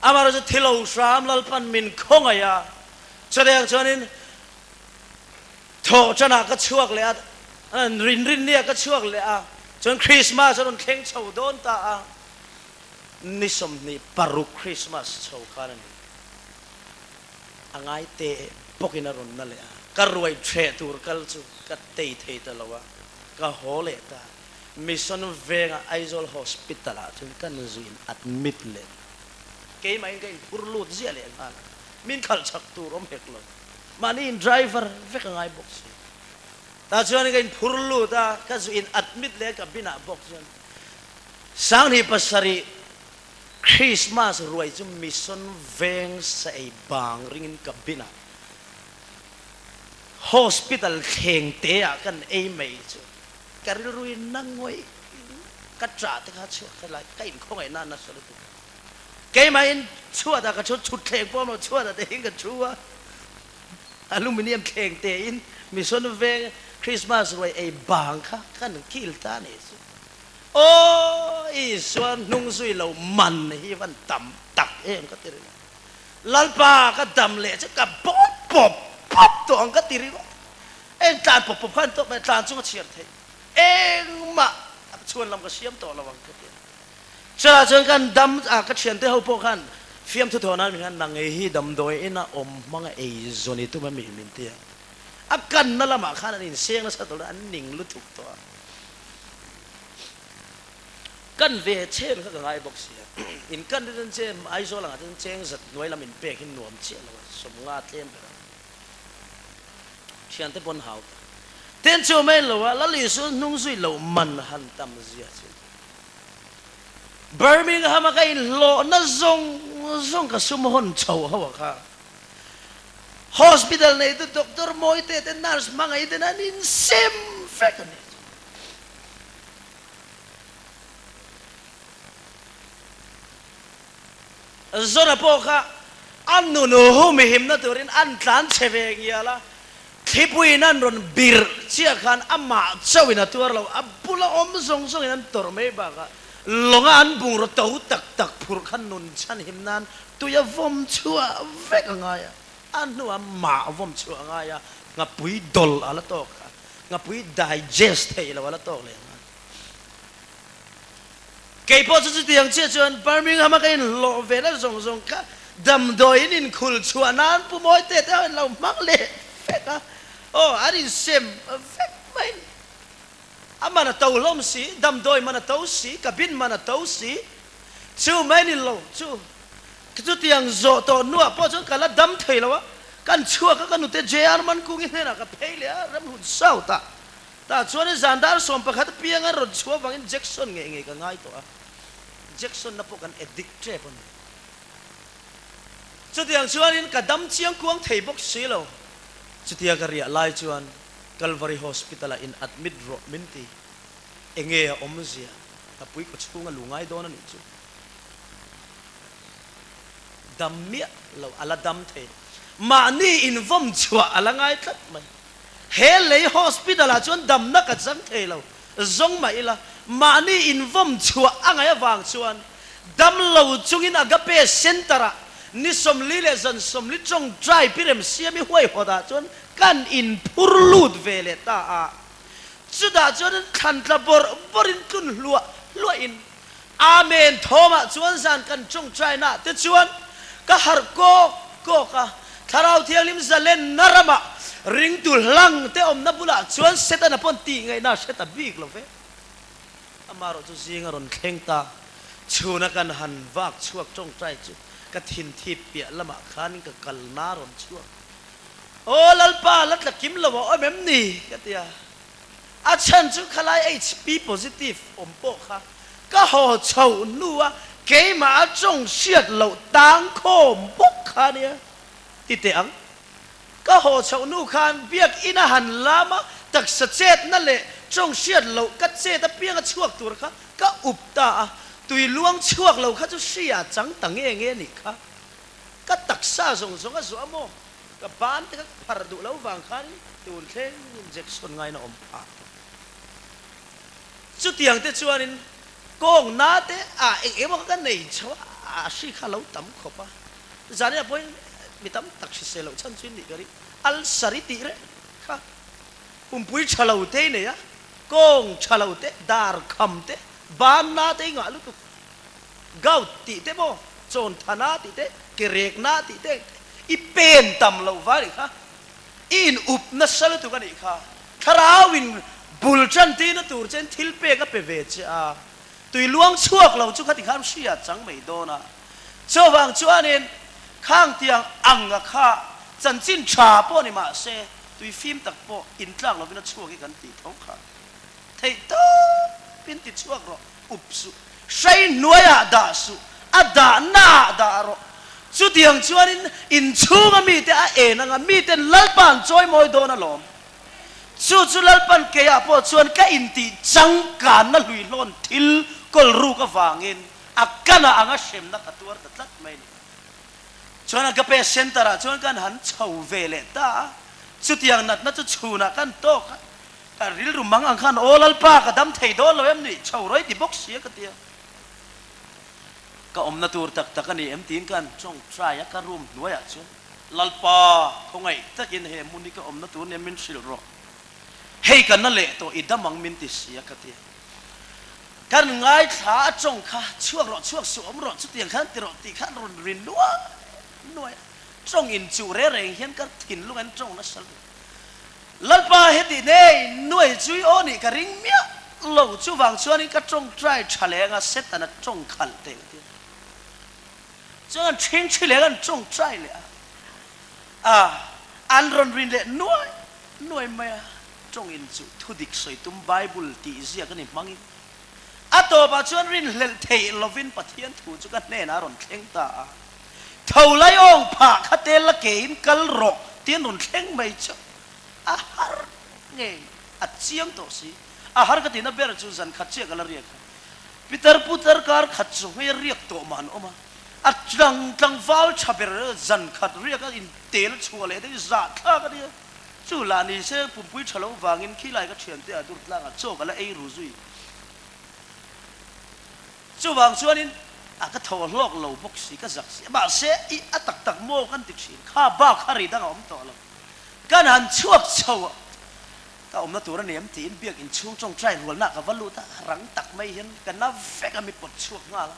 Amaherawh chu thi lo hram Lalpan min khawngaih a, chutiang chuanin thawh tanah ka chhuak leh a, rinrinnia ka chhuak leh a, chuan Krismas a rawn thleng chho dawn ta a, ni 26 Krismas chho khan a ni. A ngai te bawkin a rawn na leh a, ka ruai ṭheh tur kal chu ka tei thei ta lo a, ka haw leh ta. Mission venga Aizawl Hospital ah chuan ka nuzuiin admit leh keimahin ka inphur lut ziah leh nghal a, min khalh chak tur awm hek lo. Mahni in driver vek a ngai bawk si. Tah chuan ka inphur lut a, ka zu in admit leh ka binah bawk chuan 2007 Christmas ruai chu Mission Veng sa ei bang ringin ka binah Hospital thleng te ah kan ei mai chu ka rilru in na ngawih ka ṭah te kha chhuak kha lai ka inkhawngaih na nasa lutuk. Keimahin chhuatah ka ṭhu, chhutthleng pawh maw chhuatah te hian ka ṭhu a. Aluminium thleng tein Mission Veng Christmas ruai ei bang kha kan kil ta a nih chu. Aw Isua hnung zui lo man hi van tam tak em ka ti ringawt. Lalpa ka dam leh chu ka bawm pawp pawp tawh ang ka ti ringawt. Eng tlan pawp pawp khan tawp mai tlan chung a chhiar theih. Engmah chhuan lam ka siam tawh lo ang ka ti a. Chutah chuan kan dam a, ka thiante ho pawh khan fiamthu thaw nan min khan nang ei hi damdawi ina awm hmanga ei zawn i tum a mi min ti a. A kanna lamah khan an inseng nasa tawh a, an ning lutuk tawh a. Kan ve chen kha ka ngai bawk si a. In kan te chuan che Aizawl angah te chuan cheng zat hnuai lam in pek hi nuam chiah lo a, sawmnga tlem ber a. Thiante pawn hau ta. Ten chu mai lo a, Lal Isua hnung zui loh man han tam zia chu. Birmingham a ka inhlawhna zawng zawng ka sum hawn chho ho a kha. Hospital neitu doctor Mawite te nurse hmangaih ten an insem vek a ni. Zora pawh kha a nun humhimna turin an tlan chhe ve ngial a, Thlipuiin an rawn birh chiah khan amah chauhin a tuar lo, a bula awm zawng zawngin an tawrh mai bakah lawnga an bungraw to tak tak phurh khan nun chhan him nan tui a vawm chhuah vek a ngai a, a hnuah mah vawm chhuah a ngai a, nghapui dawlh a la tawk a, nghapui digest theih loh a la tawk leh nghal. Kei pawh chu chutiang chiah chuan Birmingham-a ka inhlawh ve na zawng zawng kha damdawiin inkhul chhuah nan Pu Mawite te ho in lo hmang leh vek a, aw an insem vek mai ni. A man a to hlawm si, damdawi man a to si, cabin man a to si, chu mai ni lo chu chutiang zawh tawh hnuah pawh chuan ka la dam thei lo a, kan chhuak a ka nute JR Mankungi hnenah ka phei leh a, Ramhlun South-ah Tah chuan i zan dar 11 apianga rawn chhuah vangin Jackson ngei ngei ka ngai tawh a, Jackson na pawh kan addict tep a ni. Chutiang chuanin ka dam chiang kuang thei bawk si lo. Chutia ka riah lai chuan Calvary Hospital ah in admit rawh min ti. Enge a awmzia? Ka pui kaw chhunga lu ngai dawn a nih chu. Dam miah lo, a la dam thei. Mahni invawm chhuah a la ngai tlat mai. He lei hospital ah chuan damna ka chang thei lo zawng mah ila, mahni invawm chhuah a ngaih avang chuan damlo chungin Agape Centre ah ni 40 leh zan 40 tawngtai pi remsiami huaihawt ah chuan kan inphur lut ve leh ta a. Chutah chuan thlan tla bawrh bawrhin tlun hluah hluahin Amen thawmah chuan zan kan tawngtaina te chuan ka harh kawk kawk a, Thlarau Thianghlim zalenna ramah ringtu hlang te awmna bulah chuan Setana pawn tih ngaihna a hre ta bik lo ve. Amaherawh chu zing a rawn thleng ta, chhuna kan han vak chhuak tawngtai chu ka thinthip piah lamah khanin ka kalna a rawn chhuak. Aw Lalpa, la tla kim lo a awm em ni? ka ti a. A chhan chu khalai HP positive awm pawh kha ka haw chhoh hnua keimah a tawng hriat loh tang khawm bawk kha nia ti teh ang. Ka haw chhoh hnu khan biakinn a han lam a, taksa chetna leh tawng hriat loh ka chet apianga chhuak tur kha ka up ta a, tui luang chhuak lo kha chu hria chang ta nge nge nih kha. Ka taksa zawng zawng a zuah a maw? Ka ban te kha ka phar duh lo vang khan tun thleng injection ngaina awm phah tawh. Chutiang te chuanin kawng na te ah eng emaw kha ka nei chho a, a hri kha a lo tam khawp a. Zan inah pawhin mi tam tak hrisel loh chhan chu in nih ka ring. Ulcer i tih reng kha pumpui tha lo te i nei a, kawng tha lo te, dar kham te, ban na te i ngah lutuk. Gout tih te maw, chawn thana tih te, ke rekna tih te, i pen tam loh va nih kha, i in up nasa lutuk a nih kha, thlarau in bul tan tina tur chen thil pek a pe ve che a, tui luang chhuak lo chu khati khan hria chang mai dawn a, chuvang chuanin khang tiang ang a kha chanchin tha pawh ni mahse. Tui fim tak pawh intlak lovin a chhuak hi kan tih tho kha. Theih tawpin ti chhuak rawh, up suh. Hrei hnuaiah dah suh, a dahnaah dah rawh. Chutiang chuanin inchhunga mite a en anga miten Lalpa an chawimawi dawn alawm. Chu chu Lalpan keiah pawh chuan ka intih changkanna hluihlawn thil kawl ruk avangin a kanah anga hremna ka tuar ta tlat mai a ni. Chuan Agape Centre ah chuan kan han chho ve leh ta a, chutiang natna chu chhunah kan tawk a, ka rilru mang ang khan aw Lalpa ka dam thei dawn lo em ni, chho rawih ti bawk sia ka ti a. Ka awmna tur tak tak a ni em tiin ka han tawngtai a, ka room hnuaiah chuan Lalpa khawngaih takin he hmun hi ka awmna tur nia min hrilh rawh, hei ka na leh tawh i dam ang min ti sia ka ti a. Kan ngaithla a tawng kha chhuak rawh chhuak suh awm rawh chutiang khan ti rawh tih khan rawn ri nuai nuai a, tawng inchuh reng reng hian ka thinlung an tawng nasa lutuk. Lalpa heti nei nuai chu i aw nih ka ring miah lo, chuvang chuanin ka tawngtai tha leng a Setana tawng khalh teh ka ti a. Chuan an ṭhing ṭhi leh an tawngtai leh a, a an rawn rin leh nuai nuai mai a. Tawngin chu thudik sawi tum Bible tih ziak a ni hmangin a tawpah chuan rinhlelh theih lovin Pathian thu chu ka hnenah a rawn thleng ta a. Tho lai awng phah kha te la kein kal rawh tiin rawn thleng mai chu a har ngei a chiang tawh si. A har ka tihna ber chu zan khat chiah ka la riak a. Pitar putar kar khat chu hmei a riak tawh mah an awm a. A tlang tlangval tha ber zan khat riak a intel chhuah leh deuh zah thlak a nia. Chu lah ni se pumpui tha lo vangin khilai ka thiante ah dur tlangah chaw ka la ei ru zui. Chuvang chuanin a ka thaw hlawk lo bawk si, ka zak si. Mahse i a tak tak maw kan ti thin, kha bak kha ri dang a awm tawh lo. Kan han chhuak chho a, ka awmna tur a ni em tiin biak inchhung tawngtai rualna ka va lut a, rang tak mai hian ka na vek a mi pawt chhuak nghal a.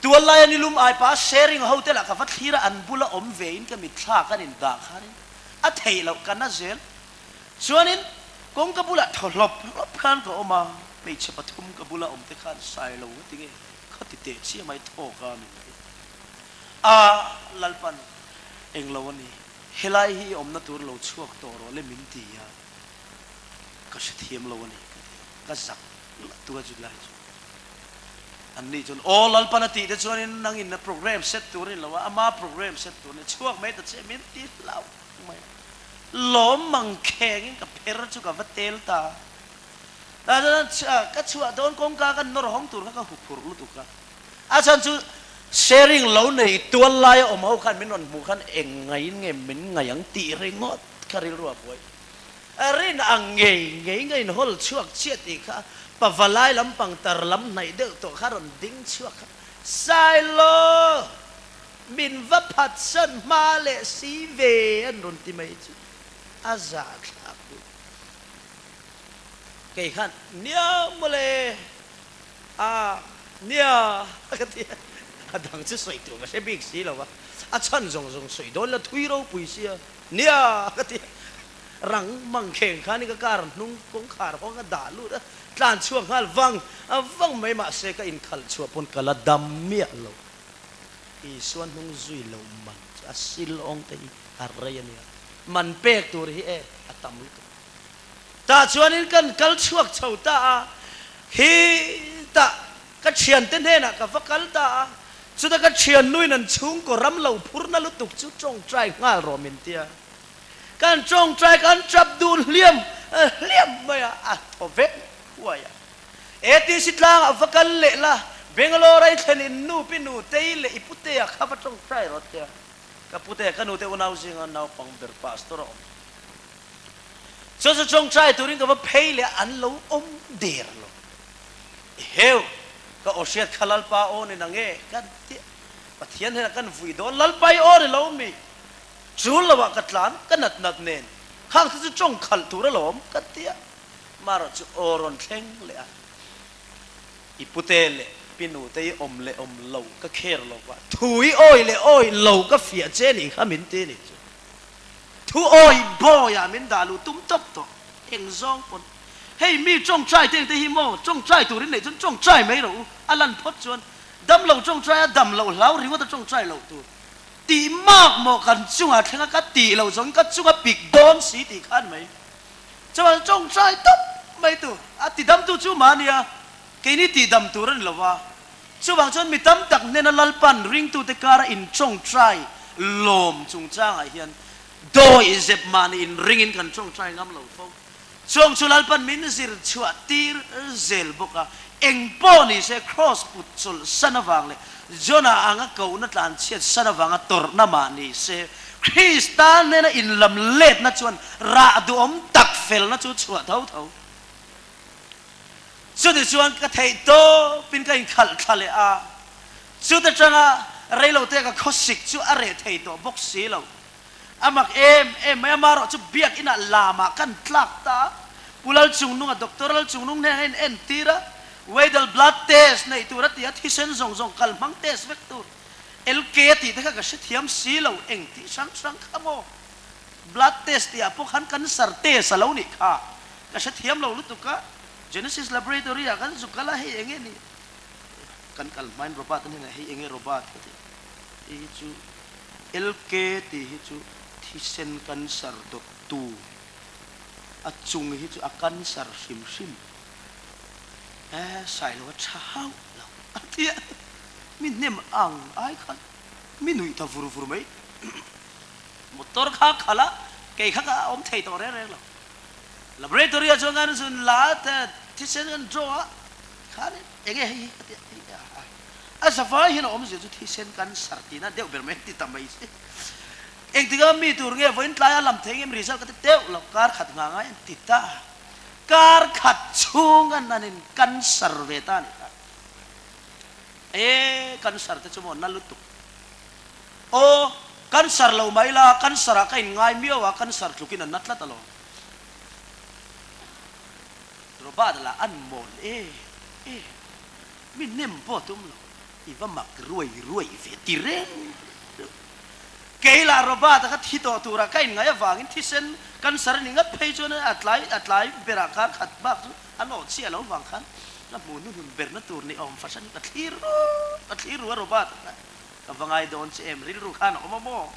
Tual laia nilum ai pa sharing ho te lah ka va thlir a, an bula awm ve in ka mitthla kan in dah khanin a theih loh ka na zel. Chuanin kawngka bulah thaw hlawp hlawp khan ka awm a, hmeichhe pathum ka bula awm te khan sai lo nga tinge kha ti teh chiah mai thawk a min ti a, Lalpan englo a ni, helai hi i awmna tur lo chhuak tawh rawh le min ti a, ka hrethiam lo a ni ka ti a, ka zak lutuk a chulai chu. Anni chuan, Aw Lalpan a tih te chuanin nangin a program set tur a ni lo a, ama program set tur a ni, chhuak mai ta che min ti hlauh mai a. Lawm mang khengin ka pher chu ka va tel ta a. Tah chuan ka chhuah dawn kawngka ka nawr hawng tur kha ka huphurh lutuk a. A chhan chu sharing lo nei tual laia awm ho khan min rawn hmuh khan eng ngaiin nge min ngaih ang tih ringawt kha rilru a buai. Rin ang ngei ngei ngei in hawl chhuak chiah tih kha pavalai lampang tar lam hnaih deuh tawh kha rawn ding chhuak kha Sailo min va phatsan hma leh si ve an rawn ti mai chu a zahthlak duh. Kei khan nia mawle a nia ka ti a, a dang chu sawi tur ka hre bik si lo va, a chhan zawng zawng sawi dawn la thui ropui sia. Nia! ka ti a, rang mang kheng khan ka car hnung kawngkhar hawng a dah lut a, tlan chhuak nghal vang vang mai mahse ka inkhalh chhuah pawn ka la dam miah lo. Isua hnung zui lo man chu a sil awng te hi a rei a nia, man pek tur hi e a tam lutuk. Tah chuanin kan kal chhuak chho ta a, hi tah Ka thiante hnenah ka va kal ta a, chuta ka thiannuin an chhungkaw ram lo phurna lutuk chu tawngtai nghal rawh min ti a. Kan tawngtai kan tap dun hliam hliam mai a, a thaw vek huai a. ATC tlangah va kal leh la, Bangalore a i thlen in nu pi nu tei leh i putea kha va tawngtai rawh tia. Ka putea ka nute unau zinga naupang ber pastor a awm. Chu chu tawngtai turin ka va phei leh a, an lo awm der lo. Heu! Ka aw hriat kha Lalpa aw ni nange? Kan ti a. Pathian hnenah kan vui dawn, Lalpa i aw ni lo mi? Chul loah ka tlan, ka nat nat nen, khang te chu tawng khalh tur alawm, kan ti a. Marawh chu aw rawn thleng leh a, I pute leh pi nute i awm leh awm lo ka kher lo va, thu i awi leh awi lo ka fiah che nih kha min ti a nih chu. Thu awi bawiah min dah luh tum tawp tawh, eng zawng pawn. Hei mi tawngtai te te hi maw tawngtai turin neih chuan tawngtai mai rawh u, a lan phawt chuan dam lo tawngtai a dam loh hlau ringawt a tawngtai loh tur. Tih mak maw kan chungah thleng a ka tih loh zawngin ka chunga pik dawn si tih kha a ni mai. Chuan tawngtai tawp mai tur a tidamtu chu mahnia keini tihdam tur a ni lo va. Chuvang chuan mi tam tak hnena Lalpan ringtute kara intawngtai lawm chungchangah hian dawi zep mahni inringin kan tawngtai ngam lo fo. Chuang chu Lalpan min zir chhuah tir zel bawk a, eng pawh ni se Kraws put chawlh san avang leh Jonah anga kohna tlan chhiat san avanga tawrhna mah ni se, Krista hnena inlam letna chuan rah duhawm tak felna chu chhuah tho tho. Chuti chuan ka theih tawpin ka inkhalh thla leh a, chuta tanga reilote ka khawsik chu a reh thei tawh bawk si lo. A mak em em mai a, marawh chu biak inah lamah kan tlak ta a, Pu Lalchungnunga, Doctor Lalchungnung hnenah in entir a, Widal blood test neih tur a ti a, thisen zawng zawng kal hmang test vek tur, LK a tih te kha ka hrethiam si lo, eng tih hrang hrang kha maw? Blood test tih ah pawh khan cancer test a lo nih kha, ka hrethiam lo lutuk a, Genesis Laboratory ah kan zuk kal a, hei enge ni? Kan kal hmain Robert a hnenah hei enge Robert ka ti, hei hi chu LK tih hi chu thisen cancer dawttu, a chung hi chu a cancer hrim hrim e, Sailo a tha hauh lo a ti a, mi hnem ang ai khan mi nuih ta vur vur mai. Motor kha khalh a, kei kha ka awm thei tawh reng reng lo. Laboratory ah chuan kan zun la a, thisen kan draw a, khan eng nge hei hi ka ti a, A zavai hian a awmzia chu thisen cancer tihna deuh ber mai a ti ta mai si. Engtikah mi tur nge vawiin tlaia lam thei ngem result ka ti deuh lo, kar khat nghah ngai an ti ta. Kar khat chhung an an in cancer ve ta a nih kha. E cancer te chu maw na lutuk. Aw cancer lo mai la, cancer ah ka in ngai miau a, cancer tlukin an na tlat alawm. Robert lah an mawl e e. Mi hnem pawh tum lo, i va mak ruai ruai ve ti reng reng. Kei lah Robert-a kha thi tawh turah ka inngaih avangin thisen cancer a ni ngat phei chuan a tlai a tlai berah khan khat bak chu a nawh chiah lo vang khan ka hmuh hnuhnun berna tur ni awm fahran hi ka thlir ru ka thlir ru a Robert-a kha ka va ngai dawn che em rilru khan a awm a maw?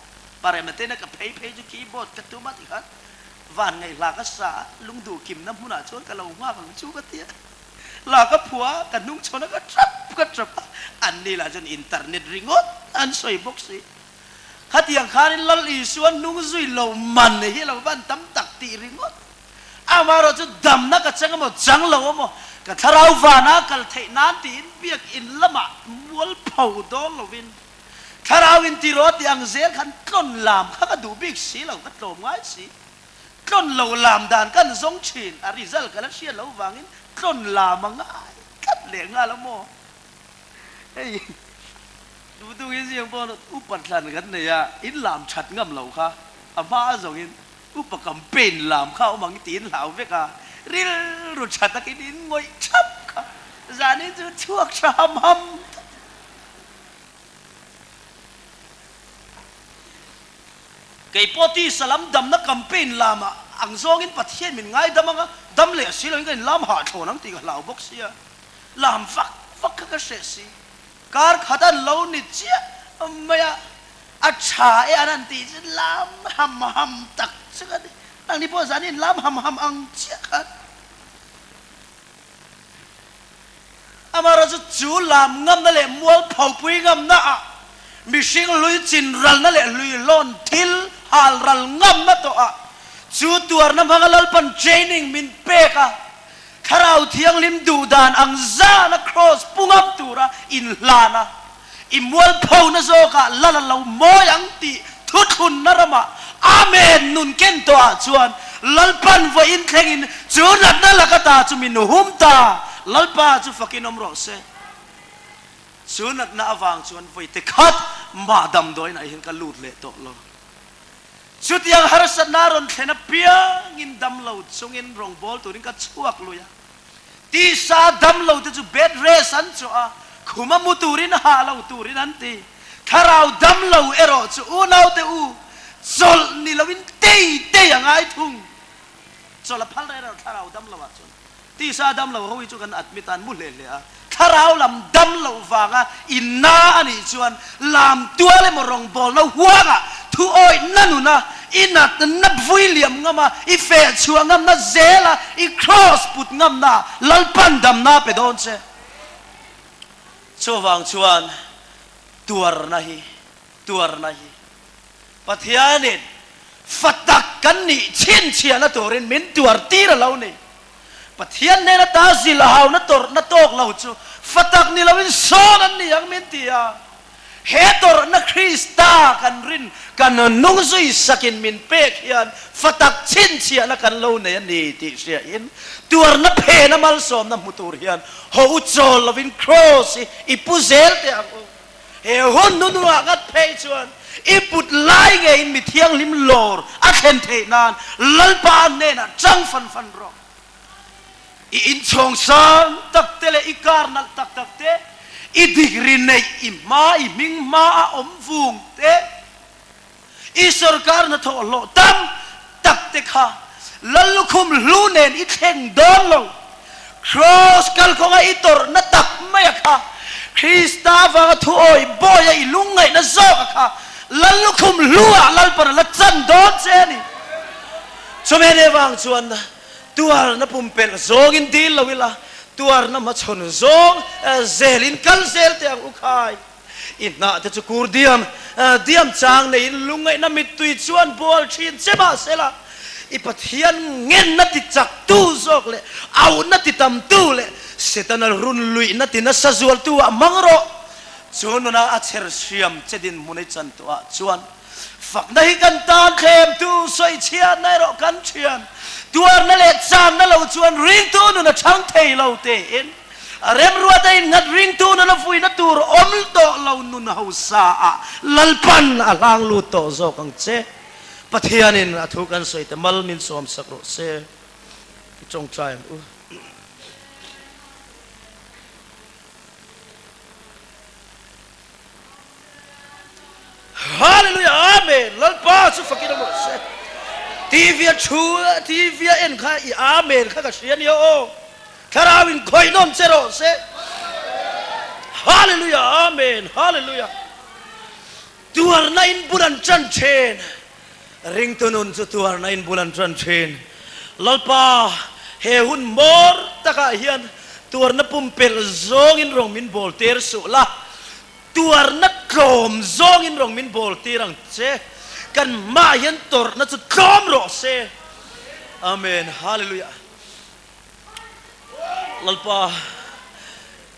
Parem a tena ka phei phei chu keyboard ka tum a ti khan van ngaihhla ka sa a lungduh kimna hmunah chuan ka lo nghak ang chu ka ti a. La ka phua, ka hnung chhawn a, ka tap ka tap a, an ni lah chuan internet ringawt an sawi bawk si. Khatiang khanin Lal Isua hnung zui lo man hi lo van tam tak tih ringawt. Amaherawh chu damna ka chang emaw chang lo emaw ka thlarau vana kal theih nan tiin biakin lamah mual pho dawn lovin thlarau in ti rawh tih ang zel khan tlawn lam kha ka duh bik si lo, ka tlawm ngai si. Tlawn lo lam dan kan zawng thin, a result ka la hriat loh vangin tlawn lam a ngai tlat leh nghal a maw? Hei duhduhin zing pawh upa thlan kan nei a, in lam that ngam lo kha a hma zawngin upa campaign lam kha a awm ang tiin hlau vek a, rilru tha takin in ngawih thap kha zanin chu chhuak tha ham ham tlat. Kei pawh tisa lam damna campaign lamah ang zawngin Pathian min ngaidam anga dam leh si loin ka inlam hahthlawn ang tih ka hlau bawk sia. Lam vak vak kha ka hreh si. Kar khat an lo ni chiah mai a, a tha e an han tih chu lam ham ham tak chu ka ni. Nangni pawh zan inlam ham ham ang chiah khan. Amaherawhchu chu lam ngamna leh mualphopui ngamna ah mihring hlui chin ralna leh hlui hlawn thil hal ral ngamna tawh ah chu tuarna hmanga Lalpan training min pek a, Thlarau Thianghlim duhdan ang zana Kraws pu ngam tura inhlan a, i mualphona zawkah lal a lo mawi ang tih thuthlunna ramah Amen nun ken tawh ah chuan Lalpan vawiin thlengin chu natna laka ta chu min hum ta, Lalpa chu fakin awm rawh se. Chu natna avang chuan vawi te khat mah damdawiin ah hian ka lut leh tawh lo. Chutiang harsatna rawn thlen apiangin damlo chungin rawngbawl turin ka chhuak lui a. Tisa damlo te chu bed rest an chawh a, khuma mu turin hah lo turin an ti. Thlarau damlo erawh chu unaute u chawlh ni loin tei tei a ngai thung. Chawlh a phal reng reng thlarau damlo ah chuan. Tisa damlo ho hi chu kan admit a, an mu hle hle a. Thlarau lam dam loh vanga i na a nih chuan lam tual emaw rawngbawlna huangah thu awihna nuna i natna vui liam ngam a, i feh chhuah ngamna zela i kraws put ngamna Lalpan damna pe dawn che. Chuvang chuan tuarna hi tuarna hi Pathianin fa tak kan nih chhinchhiahna turin min tuar tir a lo ni. Pathian hnen ata zil a hauna tawrhna tawk lo chu fa tak ni loin sawn an ni ang min ti a. He tawrhna Krista kan rin kan nung zui sakin min pek hian fa tak chhinchhiahna kan lo nei a ni tih hriain tuarna phena malsawmna hmu tur hian haw u chawl lovin Kraws hi i pu zel teh ang u. He hun nunungah ngat phei chuan i put lai ngeiin mi thianghlim lawr a thlen theih nan Lalpa hnenah chang fan fan rawh. I inchhawng sang tak te leh i kar nalh tak tak te, i degree neih i hma i hming hma a awm vung te, i sorkar hnathawh hlawh tam tak te kha Lal lukhum hlu nen i thleng dawn lo. Kraws kalkawnga i tawrhna tak maia kha, Krista avanga thu awih bawia i lungngaihna zawka kha Lal lukhum hlu-ah Lalpan a la chan dawn che a ni. Chumi nih avang chuan tuarna pumpelh zawngin dil lo ila, tuarna hmachhawn zawng zelin kal zel teh ang u khai. I hnah te chu kur diam diam chang neiin lungngaihna mittui chuan bual thin che mah sela, i Pathian ngenna ti chak tu zawk leh auhna ti tam tu leh Setana run luihna ti nasa zual tu ah hmang rawh. Chu nuna a chher hriam che dinhmun i chan tu ah chuan fakna hi kan tan thlem tu sawichhiatna erawh kan thian tuarna leh channa lo chuan ringtu nun a chhang thei lo tiin A remruat a innghat ringtu nun a vuina tur awm tawh lo nun hausa ah Lalpan a hlang lut tawh zawk ang che. Pathianin a thu kan sawi te mal min sawm sak rawh se. I tawngtai ang u. Hallelujah Amen Lalpa chu fakin awm rawh se. TV a thu TV a en kha i Amen kha ka hria nia aw. Thlarau in khawih nawn che rawh se. Hallelujah Amen Hallelujah Tuarna in bul an tan thin. Ringtu nun chu tuarna in bul an tan thin. Lalpa he hun mawr takah hian tuarna pumpelh zawngin rawng min bawl ter suh la. Tuarna tlawm zawngin rawng min bawl tir ang che. Kan hmaah hian tawrhna chu tlawm rawh se. Amen. Hallelujah. Lalpa,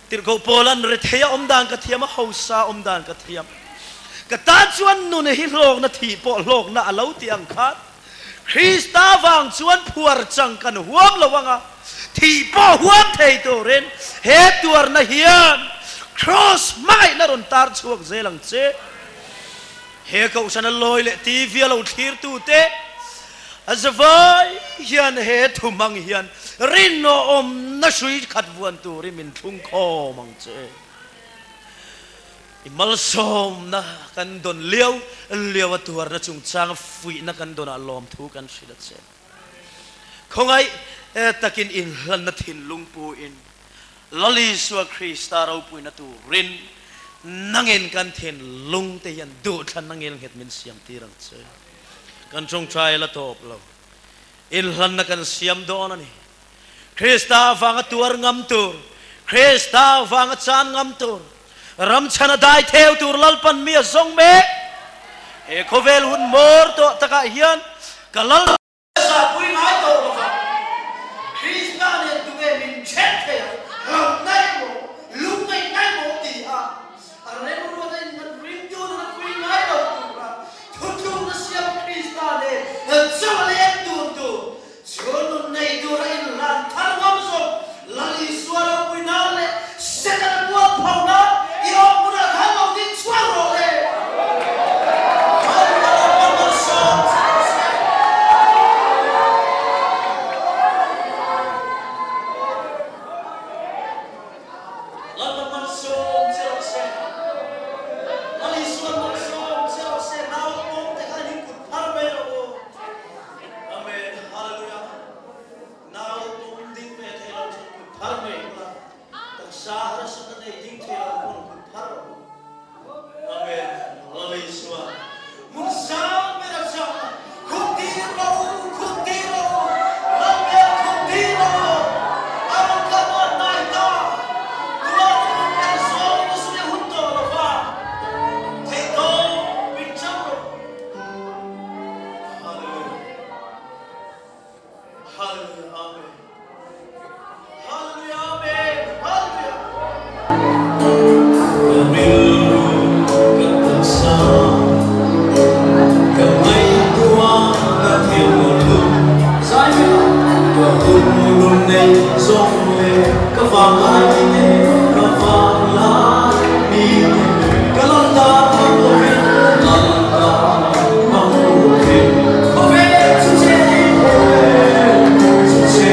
tirhkoh Paula'n rethei a awm dan ka thiam a, hausa awm dan ka thiam. Ka tan chuan nun hi hlawkna thih pawh hlawkna a lo ti ang khan, Krista vang chuan phuar chang kan huam lo ang a, thih pawh huam thei turin he tuarna hian Kraws hmangaihna rawn tar chhuak zel ang che. He kohhrana lawi leh TV a lo thlirtute a zavai hian he thu hmang hian rinawmna hrui khat vuan turin min thlung khawm ang che. I malsawmna kan dawn liau liau a tuarna chungchanga fuihna kan dawnah lawmthu kan hrilh a che. Khawngaih takin inhlanna thinlung puin Lal Isua Krista ropuina turin nangin kan thinlung te hian duhthlanna ngelnghet min siam tir ang che. Kan tawngtai la tawp lo. Inhlanna kan siam dawn a ni. Krista avanga tuar ngam tur, Krista avanga chan ngam tur, ram chhana dai theu tur Lalpan mi a zawng mek. He khawvel hun mawr tawh takah hian ka Lal. Zahpui ngai tawh lo va, Krista nen tunge min then thei ang, hlauhna emaw, lungngaihna emaw ti a, a remruat a innghat ringtu nun a pui ngai lo tura thutlukna siam Krista nen chaw a leng tur tur chu nun nei tura inhlan thar ngam zawk Lal Isua ropui nan leh Setana mual pho nan i awm hunah khan lo ding chhuak rawh le. Hallelujah Lalpa malsawm che rawh se. Lalpa malsawm che rawh se. Lal Isua malsawm che rawh se. Naupawng te khan in kut phar mai rawh u. Hallelujah Amen Hallelujah Amen Hallelujah Ka rilru ka taksa ka ngaihtuah ka thilmawlum zai vek a ka hun lum nei zawng leh ka vanglai ni te ka vanglai ni te ka lal dan hmang lovin lal dan hmang lovin khawvel chu che in khawvel chu che.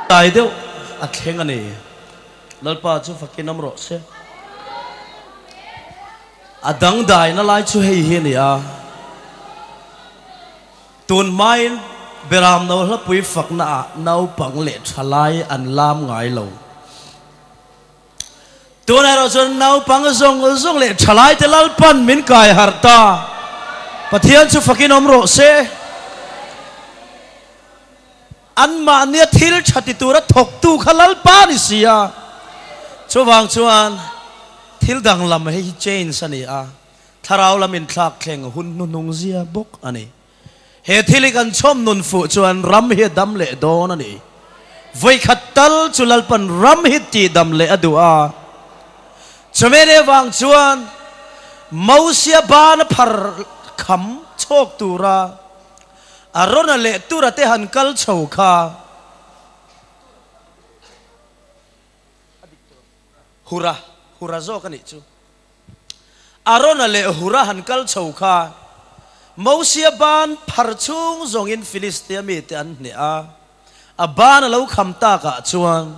Tai deuh a thleng a ni. Lalpa chu fakin awm rawh se. A dangdaina lai chu hei hi a ni a. Tun hmain Beram no hlapui fakna ah naupang leh thalai an lam ngai lo. Tun erawh chuan naupang zawng zawng leh thalai te Lalpan min kai harh ta. Pathian chu fakin awm rawh se. Anmahnia thil tha ti tura thawktu kha Lalpa ni si a. Chuvang chuan thil danglam hei hi change a ni a, thlarau lam inthlak thleng hun hnuhnung zia bawk a ni. He thil hi kan chhawm nun fuh chuan ram hi a dam leh dawn a ni. Vawikhat tal chu Lalpan ram hi tihdam leh a duh a. Chumene vang chuan Mosia bana phar kham chhawk tura Arona leh Tura te han kal chho kha Hura, Hura zawk a nih chu. Arona leh Hura han kal chho kha Mosia ban phar chhung zawngin Filistia mite an hneh a, a ban a lo kham takah chuan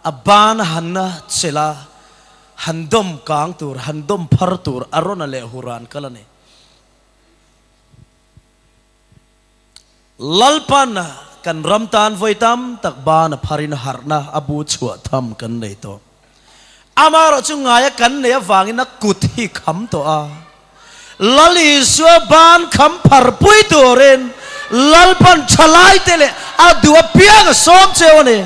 a ban a han chelh a, han dawm kang tur, han dawm phar tur Arona leh Hura an kal a ni. Lalpan kan ram tan vawi tam tak ban a pharin harhna a bu chhuah tham kan nei tawh. Amaherawhchu ngaia kan neih avangin a kut hi kham tawh a. Lal Isua ban kham pharpui turin Lalpan thalaite leh a duh apiang a sawm cheu a ni.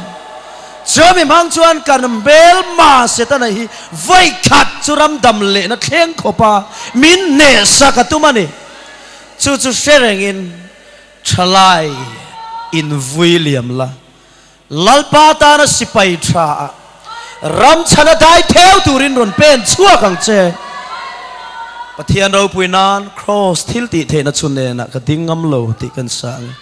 Chumi hmang chuan kan hmelma Setana hi vawi khat chu ram dam lehna thleng khawpa min hnehsak a tum a ni. Chu chu hre rengin thalai in vui liam la, Lalpa tana sipai tha ah ram chhana dai theu turin rawn pen chhuak ang che. Pathian ropui nan Kraws thil tih theihna chu nenah ka ding ngam lo tih kan sa ang e.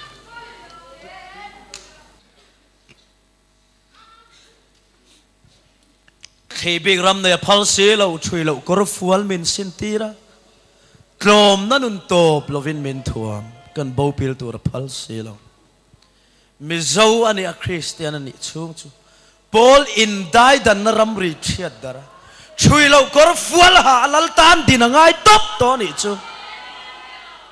Thei bik ram nei a phal si lo, thui loh kawr fual min sin tir a, tlawmna nun tawp lovin min thuam, kan bo pil tur a phal si lo. Mizo a nih a, Kristian a nih chhung chu Paul indaidanna ramri thiat dar a, thui loh kawr fual ha a lal tan din a ngai tawp tawh a nih chu.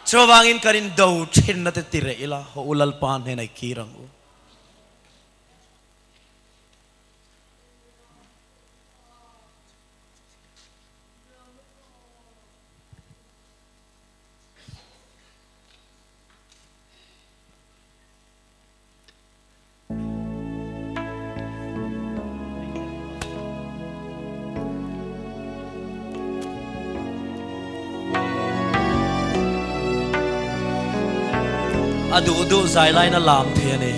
Chuvangin kan indo thinna te ti reh ila, haw u Lalpa hnenah i kir ang u. A duh duh zai lain a lam thei a ni.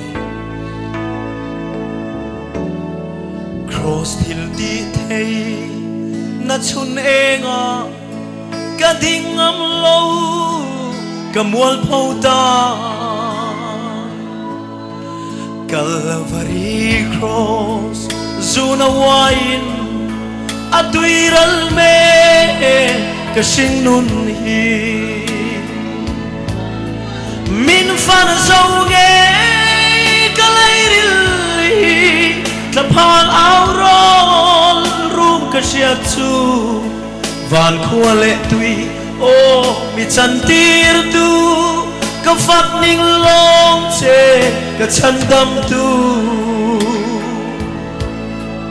Kraws thil tih thei na chhun engah ka ding ngam lo, ka mualpho ta. Kalvari Kraws zuna uaiin a tuiral mek ka hringnun hi. Min fan zo ngei ka leiril hi tlaphang au rawl rum ka hriat chu van khua leh tui aw mi chan tir tu ka fak ning lawng che ka chhan dam tu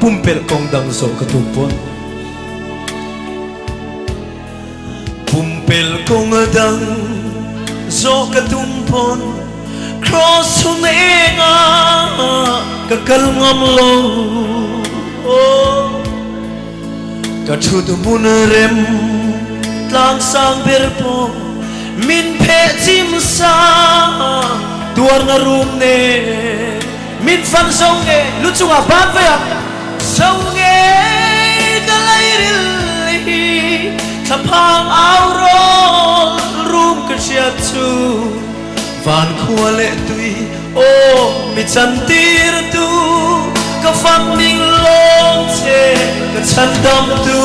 pumpelh kawng dang zawh ka tum pawn. Pumpelh kawng dang zawh ka tum pawn Kraws chhung engah ka kal ngam lo Ka thut hmun rem tlang sang ber pawh min pheh chim sa tuarna rum nen min fan zo nge lu chungah ban vei ang Zo ngei ka leiril hi thlaphang au rawl rum ka hriat chu van khua leh tui aw mi chan tir tu ka fak ning lawng che ka chhan dam tu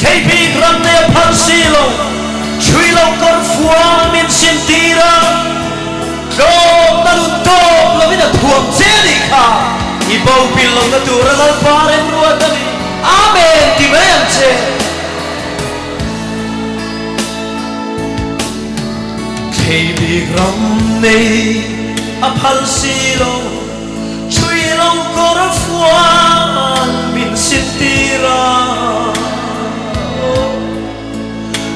Thlei bik ram nei a phal si lo thui lo kawr fual min sin tir a tlawm na lut tawp. nih kha. I bo pil lohna tura Lalpa remruat a ni. Amen ti mai ang che. Thei bik ram nei a phal si lo, Chui lo kawr fual min sin tir a.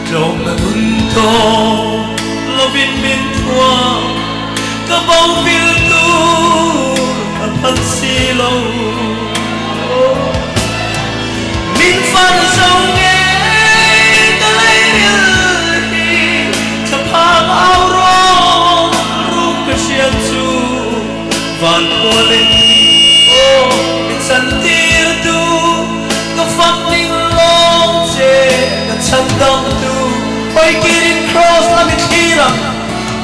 Tlawmna nun tawh lovin min thuam, ka bo pil tur a phal si lo. Min far zo ngei ka lei ril hi, thlaphang au rawn rum ka hriat chu van khua leh tui aw min chan tir tu ka fak ning lawng che ka chhan dam tu hawi kirin cross lam i thlir ang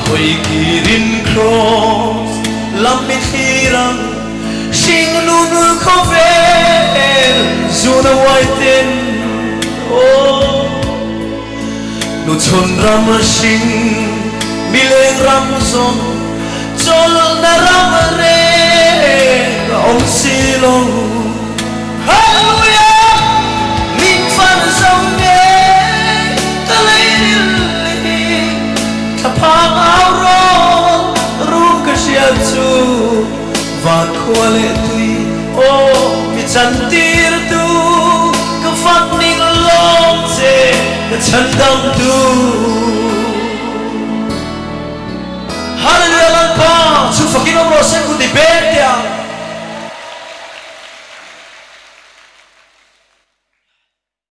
hawi kirin cross lam i thlir ang hring nun khawvel zuna uai ten aw Nu chhun ram hring mileng ram zawng chawlhna ram reng a awm si lo. Hallelujah! Min fan zo nge ka lei ril hi thlaphang au rawn rum ka hriat chu van khua leh tui aw mi chan tir tu ka fak ning lawm che ka chhan dam tu. Hallelujah Lalpa chu fakin awm rawh se ku ti beng teh ang.